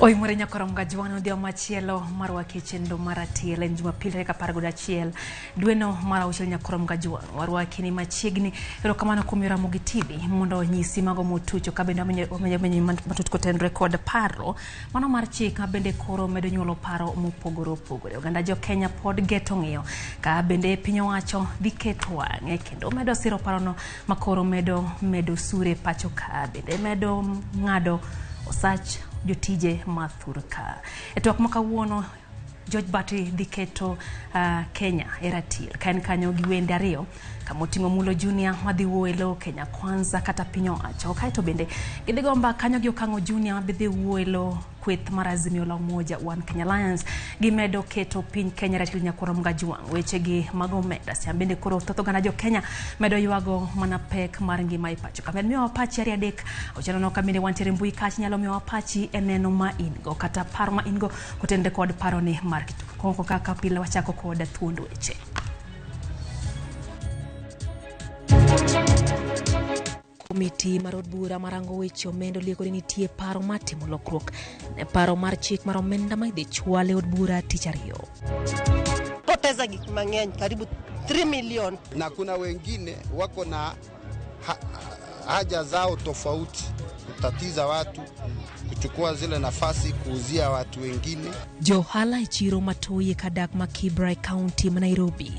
Oimore nyakorom Gajwang' odhiambo machielo marwaki e chenro mar Atiel en Jumapil tarik 11 dweno mar auchiel nyakorom Gajwang' warwaki ni machiegni. Erokamano kuom Ramogi TV mondo onyisi mago motucho ka bende wamenyo matut kotenore kod paro mano mar chik ma bende koro medo nyuolo paro mopogore opogore. Oganda jo Kenya pod geto ng'iyo ka bende piny owacho dhi keto wang'e kendo medo siro parono ma koro medo sure pacho ka bende medo ng'ado osach jotije ma thurka. E twak ma kawuono George Batty dhi keto Kenya e ratil ka en kanyo gi wende ariyo kama oting'o Mulo Junior madhi wuoyo e lo Kenya Kwanza kata piny owacho. Kaeto bende gidhi go mbaka kanyo gi Okang'o Junior ma dhi wuoyo e lo kweth mar Azimio la Umoja One Kenya Alliance. Gimedo keto piny Kenya ratil nyakwar Mgajwang'. Weche gi mag omenda siam bende koro thoth oganda jo Kenya medo ywago mana pek mar ngima e pacho. Kamed miyowa pachi ariyo adek ochano ka bende wantiere mbui kacha nyalo miyowa pachi e neno ma in go kata paro ma in go kotenore kod paro ni mar koko kaka pile wachako kod thuond weche. Komiti mar od bura marango weche omenda olieko ni nitie paro mar timo lokruok ne paro mar chik mar omenda ma idhi chwal e od bura tich ariyo. Poteza gik mang'eny karibu 3 million. Na kuna wengine wako na haja zao tofauti, kutatiza watu, kuchukua zile nafasi, kuuzia watu wengine. Johala e chiro matoye kadak ma Kibra e kaunti ma Nairobi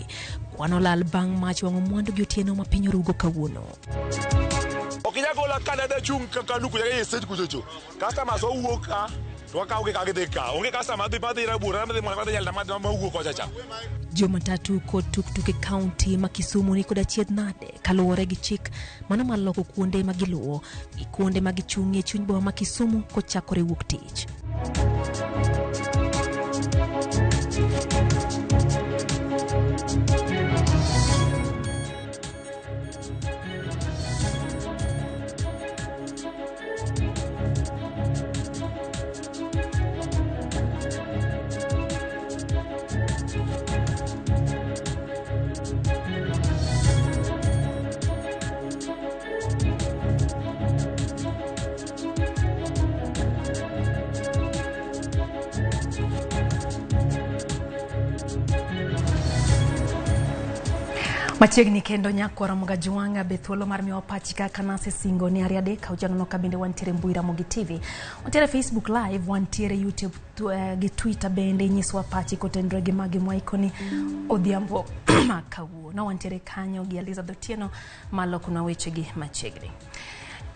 kwano lal bang' mach wang'o mwandu gi otieno ma piny orugo kawuono. Okinyagola Canada chung kaka nuku ya state kuchocho. Customers owuok ka to wakawo gi ka gidhi ka. Onge customer dhi madhi Rabuor madhi madhi Nyalenda madhi ma wuok kocha cha. Jomatatu kod tuktuk e kaunti ma Kisumu ni kod achiedh nade kaluwore gi chik mano mar loko kuonde ma giluwo gi kuonde ma gichung'ie chuny boma ma Kisumu kochakore wuok tich. Machiegni kendo nyakwar Mgajwang' be thuolo mar miyowa pachi kaka nasesingo ni ariyo adek auchiel ka bende wantiere mbui Ramogi TV, wantiere Facebook Live, wantiere YouTube gi Twitter bende nyiswa pachi kotenore gi magi mwaikoni odhiambo ma kawuono. Wantiere kanyo gi Elizabeth Otieno malokona wechegi machiegni.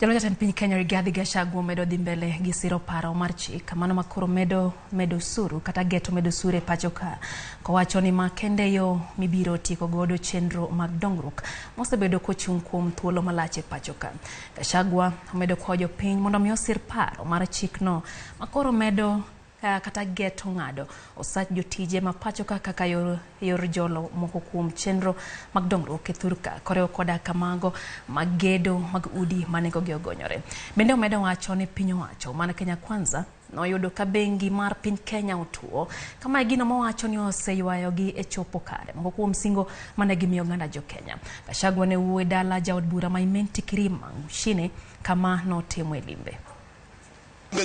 Jalo jatend piny Kenya Rigathi Gachagua omedo dhi mbele gi siro paro mar chik mano ma koro medo osuru kata geto medo osuru e pacho ka kowacho ni ma kende yo mibiro tieko godo chenro mag dongruok mosebedo kochung' kuom thuolo malach e pacho ka. Gachagua omedo kwayo jopiny mondo mi osir paro mar chikno ma koro medo kata geto ng'ado osach jotije ma pacho ka kaka yor jolo moko kuom chenro mag dongruok e thurka koriwo koda kamago mag gedo mag udi ma nengogi ogonyore. Bende omedo wacho ni piny owacho man Kenya Kwanza noyudo ka bengi mar piny Kenya otuo kama e gino mowacho ni oseywayogi e chopo kare moko kuom singo mane gimiyo oganda jo Kenya. Gachagua ne wuoyo e dala jaod bura ma Imenti Kirima Muchine kama notimo e limbe.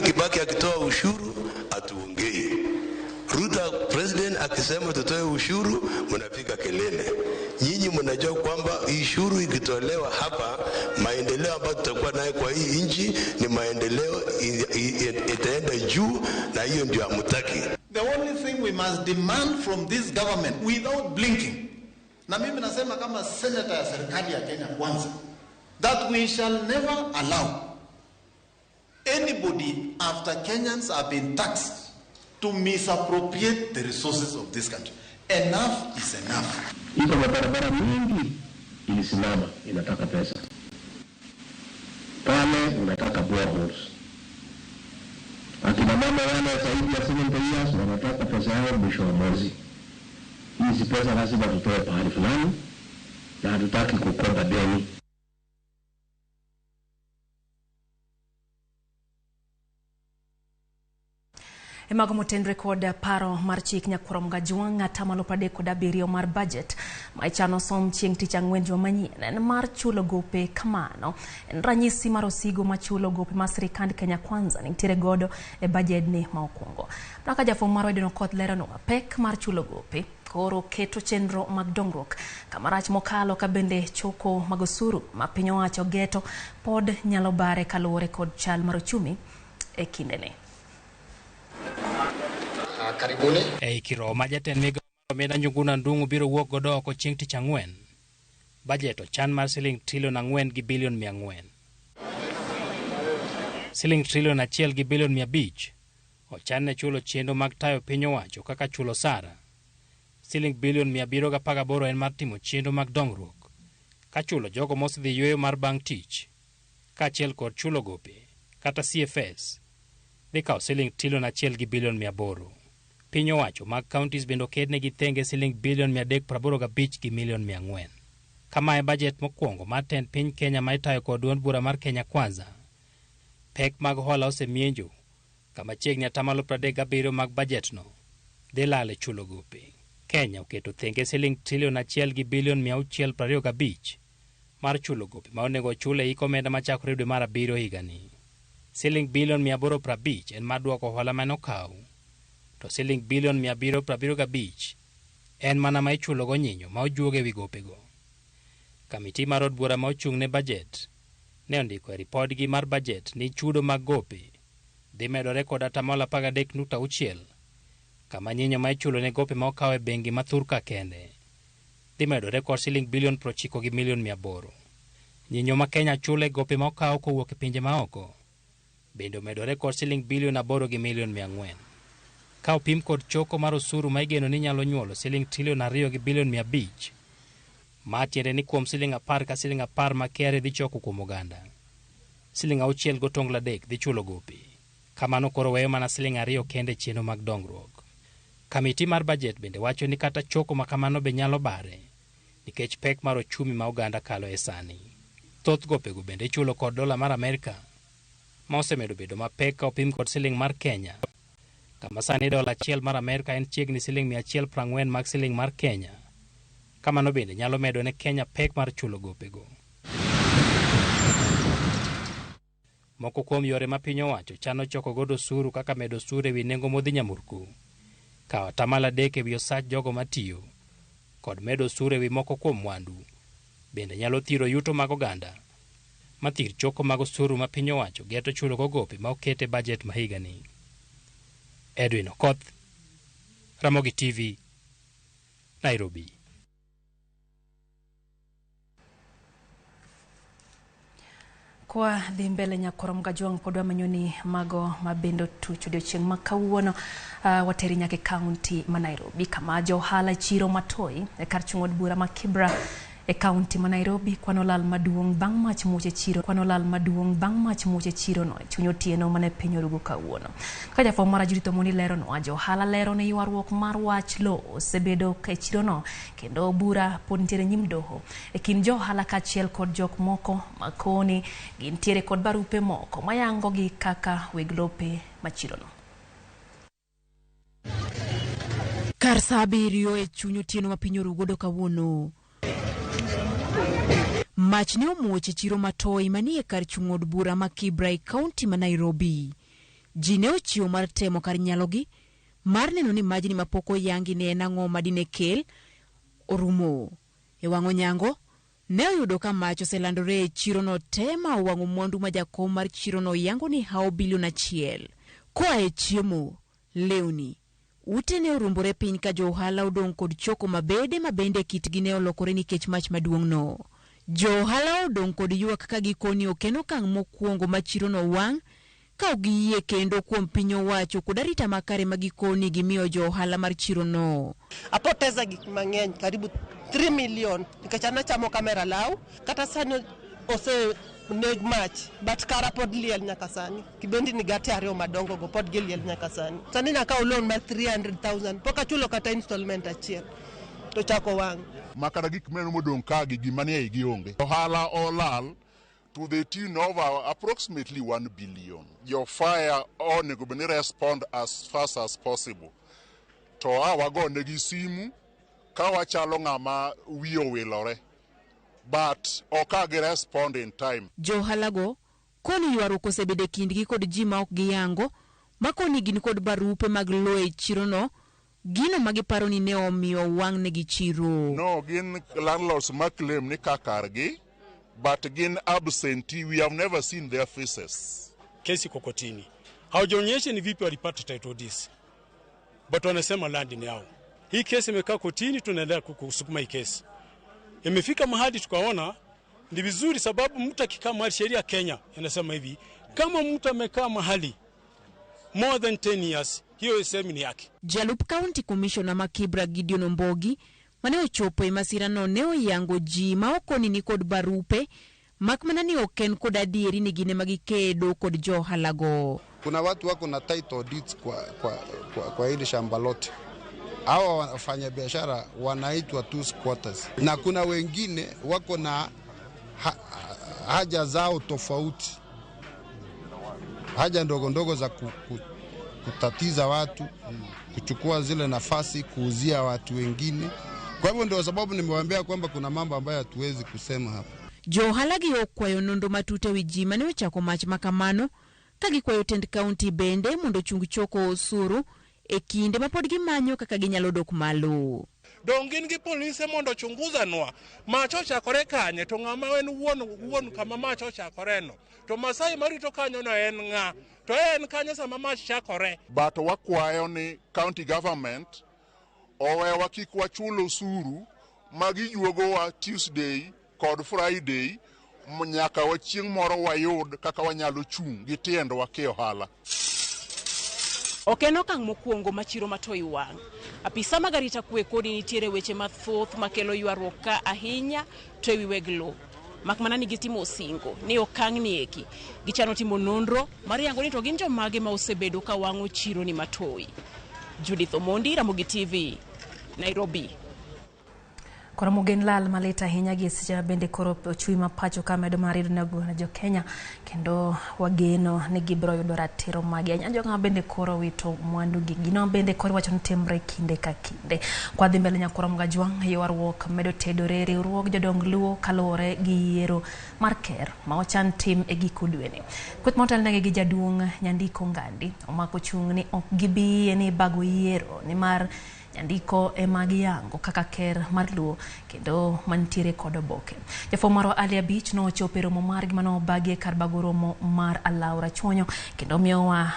Kibaki akitoa ushuru atuongei. Ruto president akisema tutoe ushuru mnapiga kelele. Nyinyi mnajua kwamba ushuru ikitolewa hapa, maendeleo ambayo tutakuwa nayo kwa hii nchi ni maendeleo itaenda juu, na hiyo ndio hamtaki. The only thing we must demand from this government without blinking, na mimi nasema kama senator ya serikali ya Kenya Kwanza, that we shall never allow anybody after Kenyans have been taxed to misappropriate the resources of this country. Enough is enough. Hizo mabarabara mingi ilisimama, inataka pesa. Pale unataka boreholes. Akina mama wale zaidi ya 70 years wanataka pesa yao mwisho wa mwezi. Hizi pesa lazima tutoe pahali fulani na hatutaki kukopa deni. Emago motenre kod paro mar chik nyakurom Gajwang' atamalo 37 mar budget ma ichano som chieng' tich ang'wen juma manyien en mar chulo gope kamano. En ranyisi mar osigo machulo gope ma sirikand Kenya Kwanza nitiere godo e bajedni ma okwongo. Mana ka jafwambo marwa Eden Okoth leronwa pek mar chulo gope koro keto chenro mag dongruok kamarach mokalo ka bende choko mag osuru ma piny owacho geto pod nyalo bare kaluwore kod chal mar ochumi e kindeni. Karibuni. Ei Kiroma jatend migao mar omenda Njuguna Ndung'u biro wuok godo oko chieng' tich ang'wen. Bajet ochan mar siling trilion 4 gi bilion 400. Siling trilion 1 gi bilion 500 ochan ne chulo chenro mag tayo piny owacho kaka chulo osara. Siling bilion 718 en mar timo chenro mag dongruok, ka chulo jogo mosedhi yueyo mar bang' tich, kaachiel kod chulo gope kata CFS dhi kawo siling trilion 1 gi bilion 800. Piny owacho mag counties bende okedne gi thenge siling bilion 385 gi milion 400. Kama e bajet mokwongo mar tend piny Kenya ma itayo kod duond bura mar Kenya Kwanza. Pek mag hola osemienjo kama chiegni 37% mag bajetno dhi lal e chulo gope. Kenya oketo thenge siling trilion 1 gi bilion 625 mar chulo gope ma onego ochul e hik omenda machakore dwe mar 7 higani. Siling bilion 850 en mar duoko hola mane okaw, to siling bilion 775 en mana ma ichulogo nyinyo ma ojuog ewi gopego. Kamiti mar od bura ma ochung' ne bajet ne ondiko e ripodgi mar bajet ni chudo mag gope dhi medore kod 13.6%, kama nyinyo ma ichulo ne gope ma okaw e bengi ma thurka kende dhi medore kod siling bilion 90 gi milion 800. Nyinyo ma Kenya chulo e gope ma okaw kowuok e pinje maoko bende omedore kod siling bilion 8 gi milion 400. Ka opim kod choko mar osuru ma igeno ni nyalo nyuolo siling trilion 2 gi bilion 500, ma tiende ni kuom siling 10 ka siling 10 ma KRA dhi choko kuom oganda, siling 6.3 dhi chulo gope. Kamano koro weyo mana siling 2 kende chenro mag dongruok. Kamiti mar bajet bende wacho ni kata choko ma kamano be nyalo bare nikech pek mar ochumi ma oganda kalo e sani. Thoth gopego bende ichulo kod dola mar Amerka ma osemedo bedo mapek ka opim kod siling mar Kenya, kama sani dola 1 mar Amerka en chiegni siling 140 mag siling mar Kenya. Kamano bende nyalo medo ne Kenya pek mar chulo gopego. Moko kuom yore ma piny owacho chano choko godo osuru kaka medo osuru ewi nengo modhi nyamburko, kawo 3% ewi osach jogo matiyo, kod medo osuru ewi moko kuom mwandu, bende nyalo thiro yuto mag oganda, mathir choko mag osuru ma piny owacho geto chulo go gope ma oket e bajet ma higani. Edwin Okoth, Ramogi TV, Nairobi. Kwa dhi mbele nyakorom Gajwang' pod wamenyo ni mago mabende otuch odiochieng' ma kawuono wateri nyaka e kaunti ma Nairobi kama johala chiro Matoi e kar chung' od bura ma Kibra e kaunti ma Nairobi kwano lal maduong' bang' mach muoch e chiro kwano lal maduong' bang' mach muoch e chiro no e chuny otieno mane piny orugo kawuono. Ka jafwambo mara Judith Omondi leronwa, johala lero ni ywaruok mar wach lowo osebedo e chiro no kendo bura pod nitiere nyim doho e kind johala kaachiel kod jok moko makoni gintiere kod barupe moko mayango gi kaka weg lope ma chiro no. Kar saa 7 e chuny otieno ma piny orugodo kawuono, mach ne omuoch e chiro Matoi manie kar chung' od bura ma Kibra e kaunti ma Nairobi. Ji ne ochiwo mar temo kar nyalogi mar neno ni majni mapok oyangi ne en ang'o madine kel orumo. E wang' onyango ne oyudo ka mach oselandore e chirono te ma owang'o mwandu ma jakom mar chirono yango ni hawo bilion 1. Koa e chiemo, lewni, ute ne orumbore piny ka jo ohala odong' kod choko mabede ma bende kitgi ne olokore nikech mach maduong'no. Jo ohala odong' kod ywak ka gikoni ok en okang' mokwongo ma chirono wang' ka ok giyie kendo kuom piny owacho kod arita makare ma gikoni gimiyo jo ohala mar chirono. Apoteza gik mang'eny karibu 3 million nikech an achamo kamera law kata sani ose neg mach but kara pod liel nyaka sani. Kibendi ni gate 2 madongo go pod giliel nyaka sani. Sani nakawo loan mar 300,000 pok achulo kata installment achiel. to chako wang'. Makata gik mineno modong' ka gi gima nie igi onge. Ohala olal to the tune of approximately 1 billion. Jo fire onego bed ni respond as fast as possible. To a wagonegi simu ka wachalo ng'ama wiye owilore. But ok a gi respond in time. Johalago koni ywaruok osebedo e kindgi kod ji ma ok giyango ma koni gin kod barupe mag lowo e chirono, gino ma giparo ni ne omiyo owang'negi chiro. No, gin landlords ma claim ni ka kargi, but gin absentee, we have never seen their faces. Kesi iko kotini, hawajaonyesha ni vipi walipata title deeds, but wanasema land ni yao. Hii kesi imekaa kotini, tunaendelea kusukuma hii kesi. Imefika mahali tukaona ni vizuri, sababu mtu akikaa mahali, sheria Kenya inasema hivi, kama mtu amekaa mahali more than 10 years, hiyo sehemu ni yake. Jalup County Commissioner ma Kibra Gideon Ombogi mane ochopo e masirano ne oyango ji ma okoni ni kod barupe mak mana ni ok en kod adieri ni gin ema gikedo kod jo ohalago. Kuna watu wako na title deeds kwa hili shamba lote. Hawa wafanyabiashara wanaitwa tu squatters, na kuna wengine wako na haja zao tofauti, haja ndogo ndogo za kutatiza watu, kuchukua zile nafasi, kuuzia watu wengine. Kwa hivyo ndio sababu nimewaambia kwamba kuna mambo ambayo hatuwezi kusema hapa. Jo ohala gi okwayo nonro matut ewi ji mane ochako mach makamano ka gikwayo tend kaunti bende mondo ochung choko osuru e kinde ma pod gimanyo kaka ginyalo dok malo. Dong gin gi polise mondo ochunguzanwa mach ochakore kanye, to ng'ama en wuon kama mach ochakoreno, to Masai marito kanyono en ng'a, to en kanyo sama mach chakore. But wakwayo ni county government owewa kik wachul osuru ma gijuogowa Tuesday kod Friday nyaka wachieng' moro wayud kaka wanyalo chung' gi tiendwa ki ohala. Ok en okang' mokwongo ma chiro Matoi wang'. Apisa mag arita kwe kodi nitiere weche mathoth makelo ywaruok ka ahinya to ewi weg lowo. Mak mana ni gitimo osingo ni okang' ni eki. Gichano timo nonro mar yango ni to gin jomage ma osebedo ka wang'o chiro ni Matoi. Judith Omondi, Ramogi TV, Nairobi. Koro mogen lal malit ahinya gi seche bende koro ochui ma pacho ka medo mar yudo ne jo Kenya kendo wageno ni gibiro yudo ratiro magi. Jogo bende koro wito mwandu gi gino bende koro wacho ni timre kinde ka kinde. Kwa dhi mbele nyakoro Mgajwang' ywaruok medo tedore riwruog jodong Luo kaluwore gi yiero mar ker ma ochan tim e giko dweni. Kweth motelnegi gi jaduong' Nyandiko Ngandi omako chung' ni ok gibi yie ni bago yiero nimar Nyandiko ema giyango kaka ker mar Luo kendo mantiere kod oboke. Jafwambo marwa Ali Abich nochopo e romo margi mane obagi e kar bago romo mar Alaw Rachuonyo kendo miyowa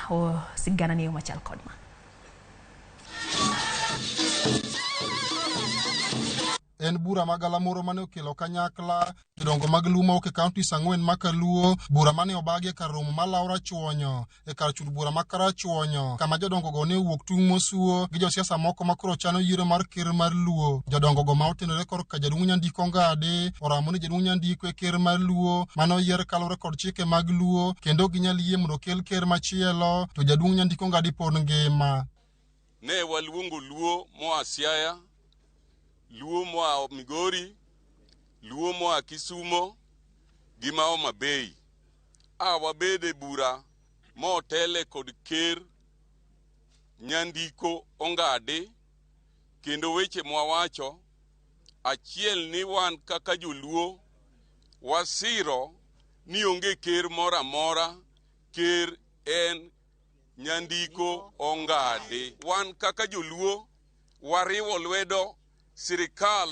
sigana ni machal kod ma. En bura ma galamoro mane okelo kanyakla jodongo mag Luo mawuok e kauntis ang'wen ma Kaluo, bura mane obagi e kar romo ma Law Rachuonyo e kar chul bura ma Karachuonyo, kama jodongo go ne owuok tung' mosuo gi josiasa moko ma koro chano yiero mar ker mar Luo. Jodongo go ma otenore korka jaduong' Nyandiko Ngadi oramo ni jaduong' Nyandiko e ker mar Luo mane oyier kaluwore kod chike mag Luo kendo ok ginyal yie mondo okel ker machielo to jaduong' Nyandiko Ngadi pod ngima. Ne waluongo Luo moa Siaya, Luo moa Migori, Luo moa Kisumo gi ma Homa Bay. A wabede bura motele kod ker Nyandiko Ongadi kendo weche mwawacho achiel ni wan kaka joluo wasiro ni onge ker moro amora, ker en Nyandiko Ongadi. Wan kaka joluo wariwo lwedo sirikal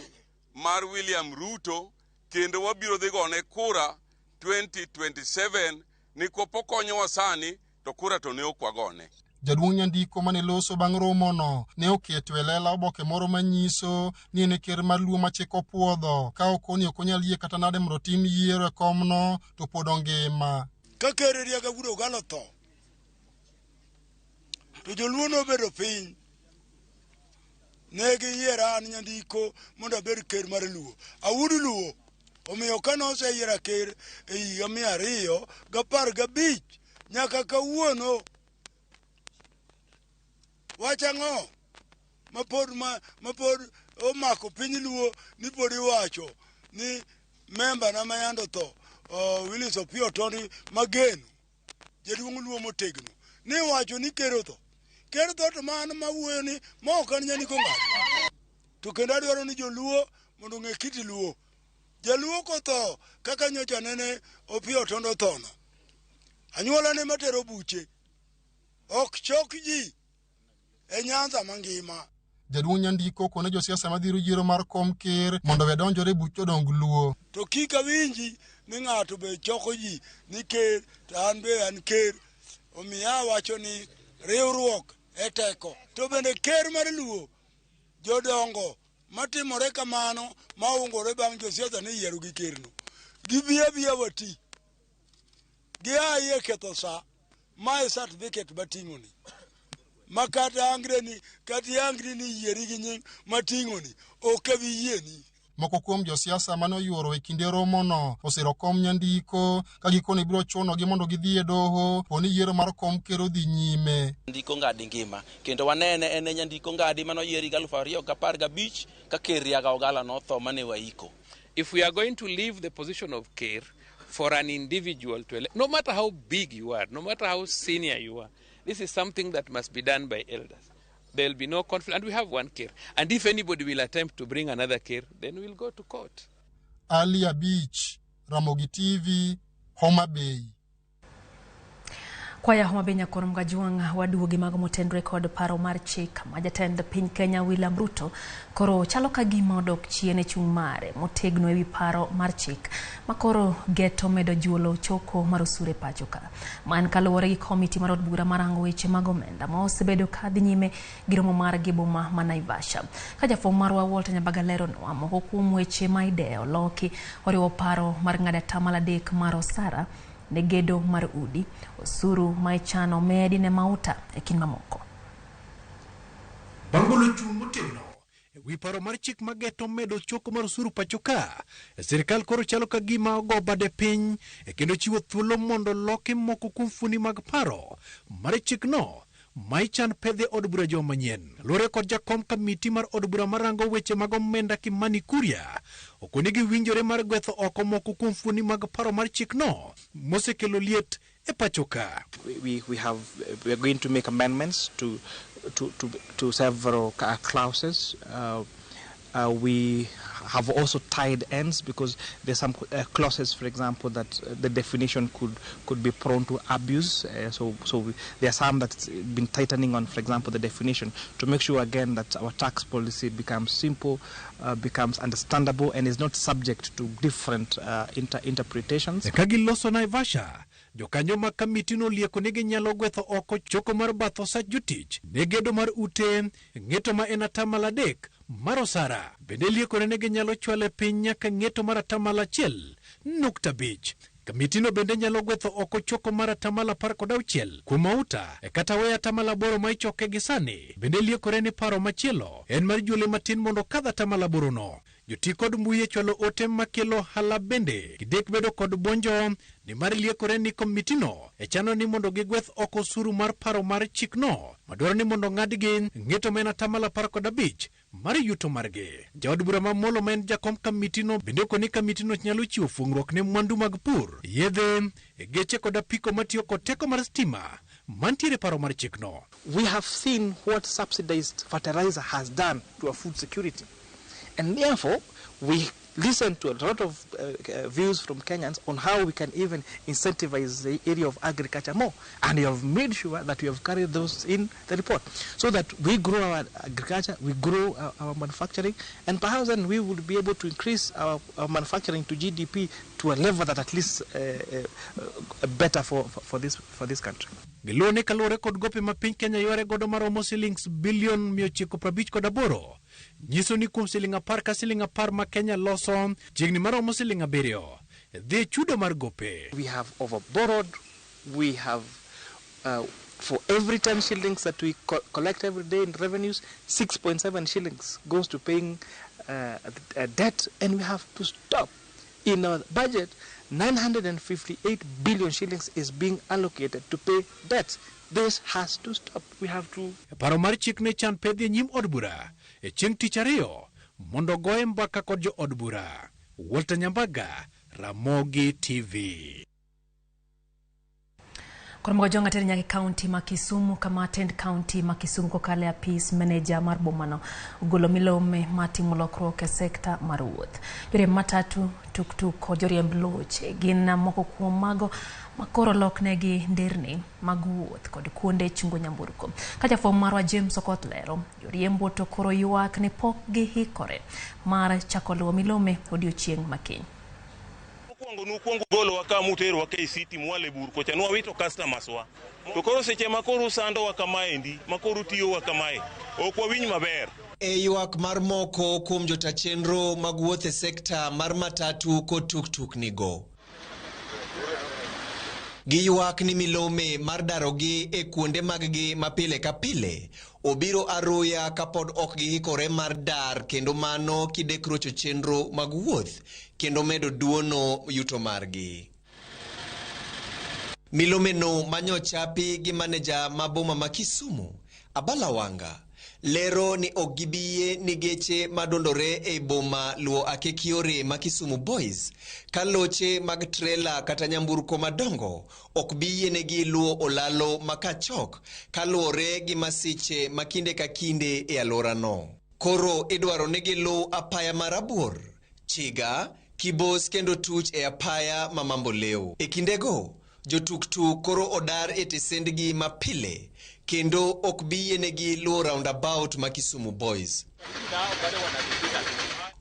mar William Ruto kendo wabiro dhi gone kura 2027 ni kopokonyowa sani to kura to ne ok wagone. Jaduong' Nyandiko mane loso bang' romono ne oketo e lela oboke moro manyiso ni en e ker mar Luo ma chik opuodho ka okoni ok onyal yie kata nade mondo otim yiero e komno to pod ongima. Ka ker Riaga Wuod Ogalo otho, to joluo nobedo piny ne giyiera an Nyandiko mondo abed ker mar Luo. Awuod Luo, omiyo kane oseyiera ker e higa 215 nyaka kawuono wach ang'o mapod omako piny Luo ni pod iwacho ni memba na mayando tho Willis Opiyo Otondi mageno jaduong' Luo motegno ni wacho ni ker otho. Ker otho to mano mawuoyo ni ma ok an Nyandiko Ngadi. To kendo adwaro ni joluo mondo ong'e kit Luo. Jaluo kotho kaka nyocha nene Opiyo Otondo othono, anyuola ne matero buche ok chok ji e Nyanza mangima. Jaduong' Nyandiko kone josiasa madhiro yiero mar kom ker mondo we donjore buch jodong Luo. To kik awinji ni ng'ato be choko ji ni ker to an be an ker. Omiyo awacho ni riwruok e teko. To bende ker mar Luo jodongo matimore kamano maungore bang' josiasa ni yiero gi kerno. Gibi abiya wati. Giaye ketho sa. Mae certificate mating'oni. Ma kata angre ni kata iangri ni yieri gi nying mating'oni ok abi yieni. Moko kuom josiasa mane oyuoro e kinde romono osiro kom Nyandiko ka gikone biro chunogi mondo gidhi e doho po ni yiero mar kom ker odhi nyime. Nyandiko Ngadi ngima kendo wanene en e Nyandiko Ngadi mane oyier higa 2015 ka ker Riaga Ogala notho mane waiko. If we are going to leave the position of ker for an individual to elect, no matter how big you are, no matter how senior you are, this is something that must be done by elders. There will be no conflict, and we have one ker. And if anybody will attempt to bring another ker, then we'll go to court. Alia Beach, Ramogi TV, Homa Bay. Kwaya Homa Bay Nyakoro Mgajuang' waduogi mago motenore kod paro mar chik ma jatend piny Kenya William Ruto koro chalo ka gima odok chien e chung' mare motegno ewi paro mar chik ma koro geto medo juolo choko mar osuru e pacho ka. Ma en kaluwore gi komiti mar od bura marango weche mag omenda ma osebedo ka dhi nyime gi romo margi e boma ma Naivasha. Ka jafwambo marwa Walter Nyabaga leronwa moko kuom weche ma ideyo loki oriwo paro mar ng'ado atamalo 3 mar osara ne gedo mar udi, osuru ma ichano medi ne mauta e kind mamoko. Bang' golo chung' motegno ewi paro mar chik mageto medo choko mar osuru pacho ka, sirikal koro chalo ka gima ogo bade piny kendo chiwo thuolo mondo loki moko kuom fuoni mag paro mar chikno ma ichan pedhe od bura joma manyien. Luwore kod jakom kamiti mar od bura marango weche mag omenda Kimani Kuria, okoni giwinjore mar gwetho oko moko kuom fuoni mag paro mar chikno mosekelo liet e pacho ka. We are going to make amendments to several clauses. We have also tied ends because there's some clauses, for example, that the definition could be prone to abuse. So there are some that's been tightening on, for example, the definition to make sure again that our tax policy becomes simple, becomes understandable, and is not subject to different interpretations. Ka giloso Naivasha, jokanyo mag kamiti nolieko ni ginyalo gwetho oko choko mar bath osach jotich ne gedo mar ute ng'eto ma en atamalo 3 mar osara. Bende liekore ne ginyalo chwale piny nyaka ng'eto mar atamalo 1.5. Kamitino bende nyalo gwetho oko choko mar atamalo 16 kuom mauta e kata weyo atamalo 8 ma ichoke gi sani. Bende liekore ni paro machielo en mar juole matin mondo kadh atamalo 8 no. Joti kod mbui e chwalo ote makelo hala bende gidek bedo kod buonjo ni mar liekore ni komitino e chano ni mondo gigweth oko osuru mar paro mar chikno madwaro ni mondo ng'adgi ng'eto ma en atamalo 15 mar yuto margi. Jaod bura ma Molo ma en jakom kamitino bende okoni kamitino nyalo chiwo fung'ruok ne mwandu mag pur, yedhe, geche kod apiko matiyo kod teko mar stima mantiere paro mar chikno. We have seen what subsidized fertilizer has done to our food security. And therefore, we listen to a lot of views from Kenyans on how we can even incentivize the area of agriculture more. And we have made sure that we have carried those in the report so that we grow our agriculture, we grow our manufacturing, and perhaps then we will be able to increase our manufacturing to GDP to a level that at least better for this country. Giluwo kaluwore kod gope ma piny Kenya yware godo maromo silings bilion 958 nyiso ni kuom siling 10 ka siling 10 ma Kenya loso chiegni maromo siling 7 dhi chudo mar gope. We have overborrowed, we have for every 10 shillings that we collect every day in revenues, 6.7 shillings goes to paying debt, and we have to stop. In our budget, 958 billion shillings is being allocated to pay debt. This has to stop. We have to. Paro mar chik ne chan pedhi e nyim od bura e chieng' tich ariyo mondo ogoye mbaka kod jo od bura. Walter Nyambaga, Ramogi TV. Koro jonga tere nyaka kaunti ma Kisumu kama tend kaunti ma Kisumu kokalo e apis meneja mar bomano ogolo milome mar timo lokruok e sekta mar wuoth. Joriemb matatu, tuktuk kod joriemb loche gin moko kuom mago makoro loknegi nderni mag wuoth kod kuonde chungo nyamburko. Ka jafwambo marwa James Okoth lero, joriembo to koro ywak ni pok gihikore mar chako luwo milome odiochieng' makiny. Mokwongo nukwongo golowa ka muterowa KCT mwale bur kocha nwawito customers wa. To koro seche ma koro usandowa kamaendi, ma koro utiyowa kamae, ok wawinj maber. E ywak mar moko kuom jota chenro mag wuoth e sekta mar matatu kod tuktuk nigo. Giywak ni milome mar darogi e kuonde maggi ma pile ka pile obiro aruya kapod ok gihikore mar dar kendo mano kidek rocho chenro mag wuoth kendo medo duono yuto margi. Milomeno manyochapi gi maneja ma boma ma Kisumu, Abala Wanga, lero ni ok gibiyie ni geche madondore e boma luwo akek yore ma Kisumu Boys ka loche mag trela kata nyamburko madongo ok bi yienegi luwo olalo ma Kachok kaluwore gi masiche ma kinde ka kinde e alworano. Koro idwaro ni giluw apaya mar Rabuor, Chiga, Kibos kendo tuch e apaya ma Mamboleo. E kindego, jotuktuk koro odar e tesendgi mapile kendo ok bi yienegi luwo roundabout ma Kisumu Boys.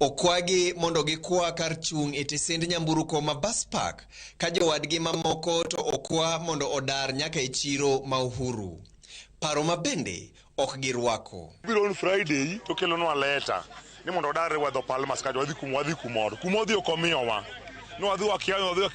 Okwagi mondo gikwa kar chung' e tesend nyamburko ma bus park ka jowadgi mamoko to okwa mondo odar nyaka e chiro ma Uhuru. Paro ma bende ok girwako. Biro on Friday to kelonwa leta ni mondo odar wadho Palmas kacha wadhi kuma wadhi kumoro. Kuma odhi ok omiyowa. No wadhi wakia wadhi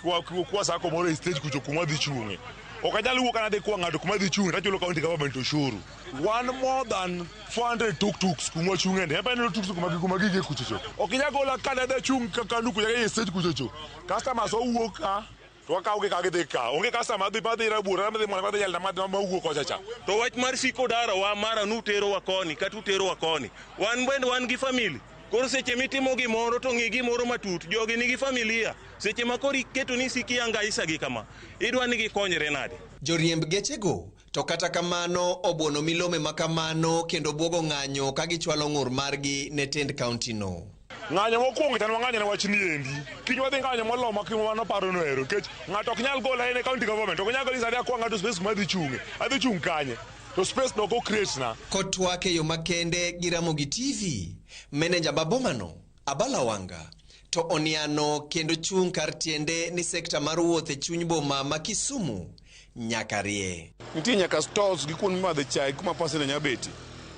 kwa sako moro e stage kucho kuma wadhi chung'e. Ok anyal wuok an adhi kwa ng'ato kuma adhi chung'e tachulo county government ushuru. One more than 400 tuk-tuks kuma wachung'e ni. Eba ineno tuk-tuk kuma gige kuchocho. Ok inyal gola ka adhi achung' kanu kucha e stage kuchocho. Customers owuok ka to wakawogi ka gidhi ka. Onge customer madhi madhi Rabuor, madhi Mwana, madhi Nyalenda, madhi mawuok kocha cha. To wach mar siko darowa mara nuterowa koni kata uterowa koni. Wan bende wan gi family. Koro seche mitimo gimoro to ng'i gimoro matut. Jogi nigi familia. Seche ma koro iketo ni isiki angaisa gi kama, idwa ni gikonyre nade? Joriemb gechego to kata kamano obuono milome ma kamano kendo buogo ng'anyo ka gichwalo ng'ur margi ne tend kaunti no. Ng'anyo mokwongo to wang'anyo ne wach ni endi. Kiny wadhi ng'anyo molo ma mano paro no ero nikech ng'ato ok nyal gola en e county government. Ok nyal gola ni akwa ng'ato space kuma adhi chung'e. Adhi chung' kanye? To space no ok o-create na. Kotwak e yo makende gi Ramogi TV, meneja ma bomano, Abala Wanga, to oniano kendo chung' kar tiende ni sekta mar wuoth e chuny boma ma Kisumu nyaka rie. Nitie nyaka stalls gi kuonde mimadhe chai kuma passenger nyalo betie.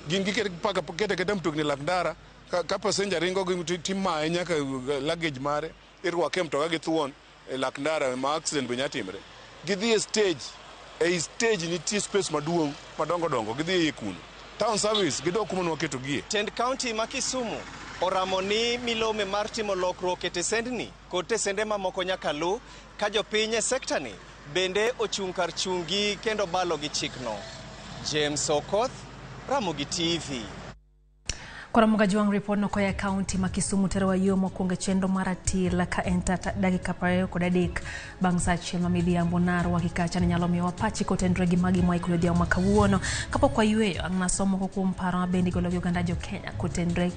Gin giketo aketa mtokni e lak ndara ka passenger ringo gi timaye nyaka luggage mare irwake e mtoka gi thuon e lak ndara ma accident be nyalo timre. Gidhi e stage, ei stage nitie space maduong' madongo dongo gidhi e iye kuno. Town service gidok kuma nwaketogie. Tend kaunti ma Kisumu oramo ni milome mar timo lokruok e tesendni kod tesende mamoko nyaka lu ka jopiny e sekta ni bende ochung' kar chung'gi kendo balo gi chikno. James Okoth, Ramogi TV. Koro Ramogi report no koya kaunti ma Kisumu terowa yo mokwongo e chenro mar atil ka en tata dakika 23 bang' sa achiel ma midhiambo narwaki kacha ni nyalo miyowa pachi kotenore gi magi mwaikore odhiambo ma kawuono. Kapok wayweyo, ang' nasomo moko kuom paro ma bende igolo gi oganda jo Kenya kotenore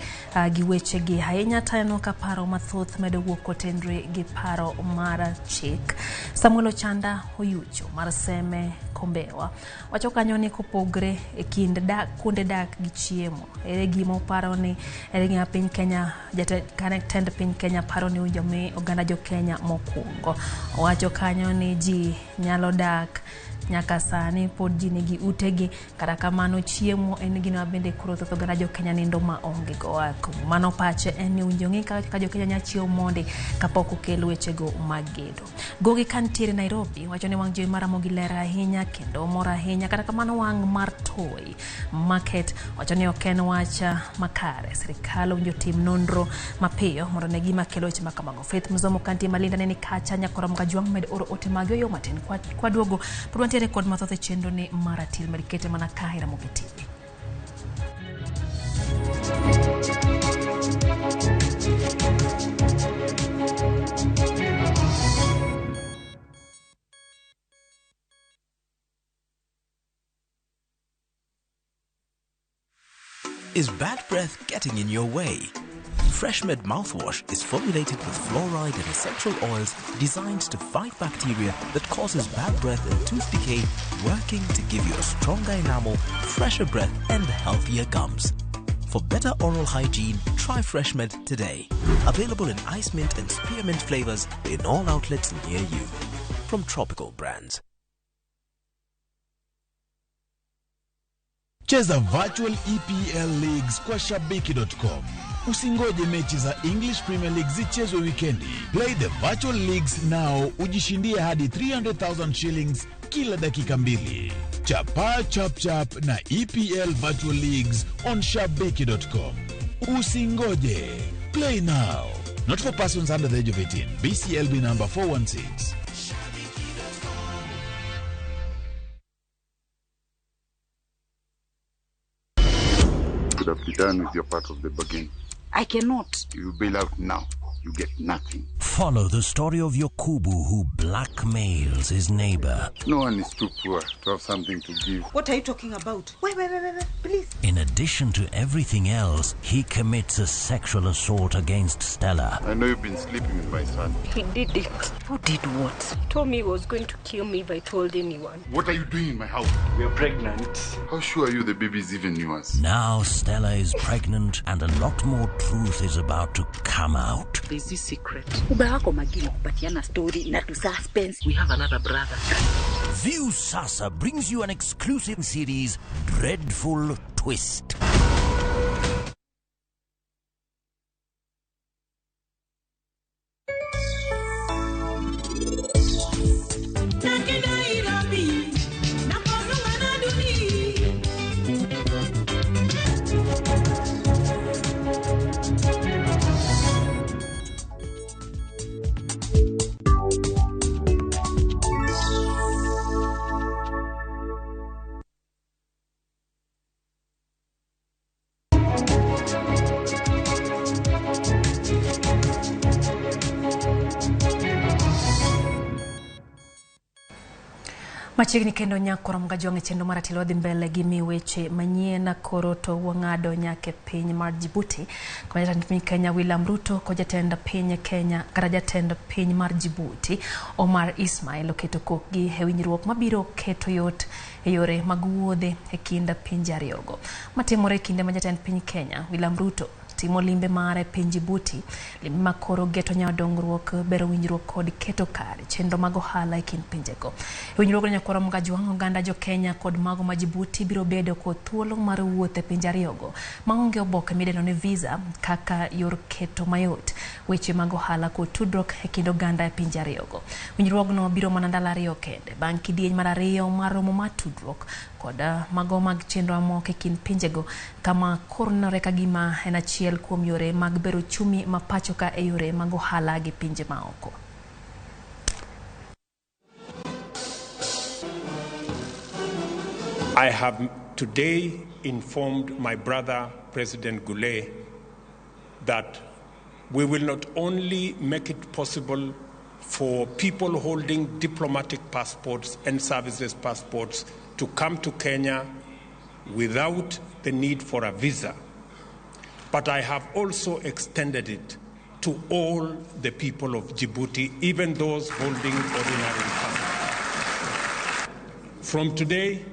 gi wechegi ahinya taneno ka paro mathoth medo wuok kotenore gi paro mar chik. Samuel Ochanda Oyucho mar Seme Kombewa wacho kanyo ni kopogre e kind dak kuonde dak gi chiemo, ere gima oparo ni ere gima piny Kenya jatend piny Kenya paro ni owinjo mi oganda jo Kenya mokwongo. Owacho kanyo ni ji nyalo dak nyaka sani pod ji nigi utegi, kata kamano chiemo en gino ma bende koro thoth oganda jo Kenya nindo ma onge go. Mano pache en ni owinjo ng'i kaka jo Kenya nyalo chiemo mondi kapok okel wechego mag gedo. Gogi kantiere Nairobi wacho ni wang' jowi mar Ramogi ler ahinya kendo mor ahinya, kata kamano wang' mar Toi Market wacho ni ok en wach makare. Sirikal owinjo tim nonro mapiyo mondo ne gima kelo weche ma kamago. Faith Mzomo kantie Malinda ne ni kacha nyakora Mkajwang' med oro ote mag yoyo matin kwa duogo pod wantiere kod mathoth e chenro ni mar atil med kete mana ka e Ramogi TV. Is bad breath getting in your way? FreshMed mouthwash is formulated with fluoride and essential oils designed to fight bacteria that causes bad breath and tooth decay, working to give you a stronger enamel, fresher breath, and healthier gums. For better oral hygiene, try FreshMed today. Available in ice mint and spearmint flavors in all outlets near you. From Tropical Brands. Cheza virtual EPL leagues kwa shabiki.com. Usingoje mechi za English Premier League zichezwe wikendi. Play the virtual leagues now, ujishindie hadi 300,000 shillings kila dakika mbili. Chapa chap chap na EPL virtual leagues on shabiki.com. Usingoje. Play now. Not for persons under the age of 18. BCLB number 416. Could have be done with your part of the bargain. I cannot. You bail out now, you get nothing. Follow the story of Yokubu who blackmails his neighbor. No one is too poor to have something to give. What are you talking about? Wait, wait, wait, wait, wait, please. In addition to everything else, he commits a sexual assault against Stella. I know you've been sleeping with my son. He did it. Who did what? He told me he was going to kill me if I told anyone. What are you doing in my house? We are pregnant. How sure are you the baby is even yours? Now Stella is pregnant and a lot more truth is about to come out. There's this secret. Uba wako makini kupatiana story na tu suspense. We have another brother. View Sasa brings you an exclusive series, Dreadful Twist. Machiegni kendo nyakoro mgajwang' e chenro mar Atelo dhi mbele gi mi weche manyien koro to wang'ado nyaka e piny mar Djibouti kama jatend piny Kenya William Ruto kod jatend piny Kenya kata jatend piny mar Djibouti Omar Ismail oketo kokgi e winjruok mabiro keto yot e yore mag wuodhe e kind pinje ariyogo. Matimore e kinde ma jatend piny Kenya William Ruto timo limbe mare piny Djibouti, limbe ma koro geto nyawo dongruok, bero winjruok kod keto kare chenro mag ohala e kind pinjego. E winjruogno nyakwara Mgajwang' oganda jo Kenya kod mago ma Djibouti biro bedo kod thuolo mar wuoth e pinje ariyogo maonge oboke midendo ni visa kaka yor keto mayot weche mag ohala kod tudruok e kind oganda e pinje ariyogo. Winjruogno biro mana ndalo ariyo kende bang' kidieny mar ariyo mar romo mar tudruok kod mago mag chenro mamoko e kind pinjego kama koro nenore ka gima en achiel kuom yore mag bero uchumi ma pacho ka e yore mag ohala gi pinje maoko. I have today informed my brother, President Goulet, that we will not only make it possible for people holding diplomatic passports and services passports to come to Kenya without the need for a visa, but I have also extended it to all the people of Djibouti, even those holding ordinary passports. From today,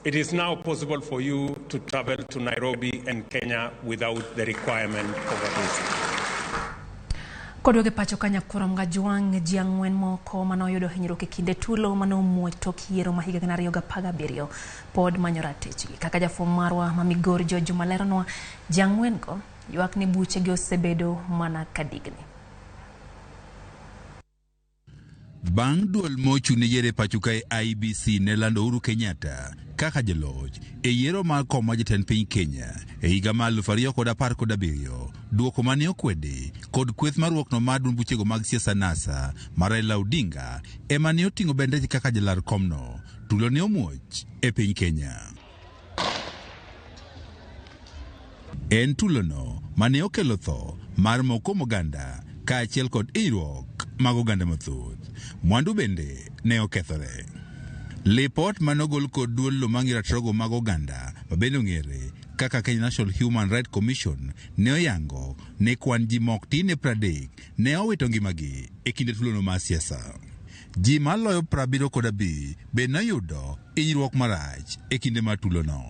it is now possible for you to travel to Nairobi and Kenya without the requirement of a visa. Koduoge pacho ka nyakuro Mgajwang' ji ang'wen moko mane oyudo hinyruok e kinde tulo mane omuoch tok yiero ma higa 2017 pod manyo ratichgi. Kaka jafwambo marwa ma Migori George Juma leronwa, ji ang'wen go ywak ni buchegi osebedo mana ka digni. Bang' duol mochung' ne yiero e pacho kae IEBC ne lando Uhuru Kenyatta kaka jaloch e yiero mar kom mar jatend piny Kenya e higa mar 2017, duoko mane okwedi kod kweth mar ruokno mar duond buchego mag siasa NASA mar Raila Odinga ema ne oting'o bendeche kaka jalar komno. Tulo ne omuoch e piny Kenya. En tulono mane okelo tho mar moko kuom oganda kaachiel kod hinyruok mag oganda mathoth. Mwandu bende ne okethore. Lipot mane ogol kod duol lo mang'iyo ratirogo mag oganda ma bende ong'ere Kaka Kenya National Human Rights Commission ne oyango ne kwan ji mok tin ne 30 ne owito ngimagi e kinde tulono mar siasa. Ji maloyo 75 be noyudo hinyruok marach e kinde mar tulono.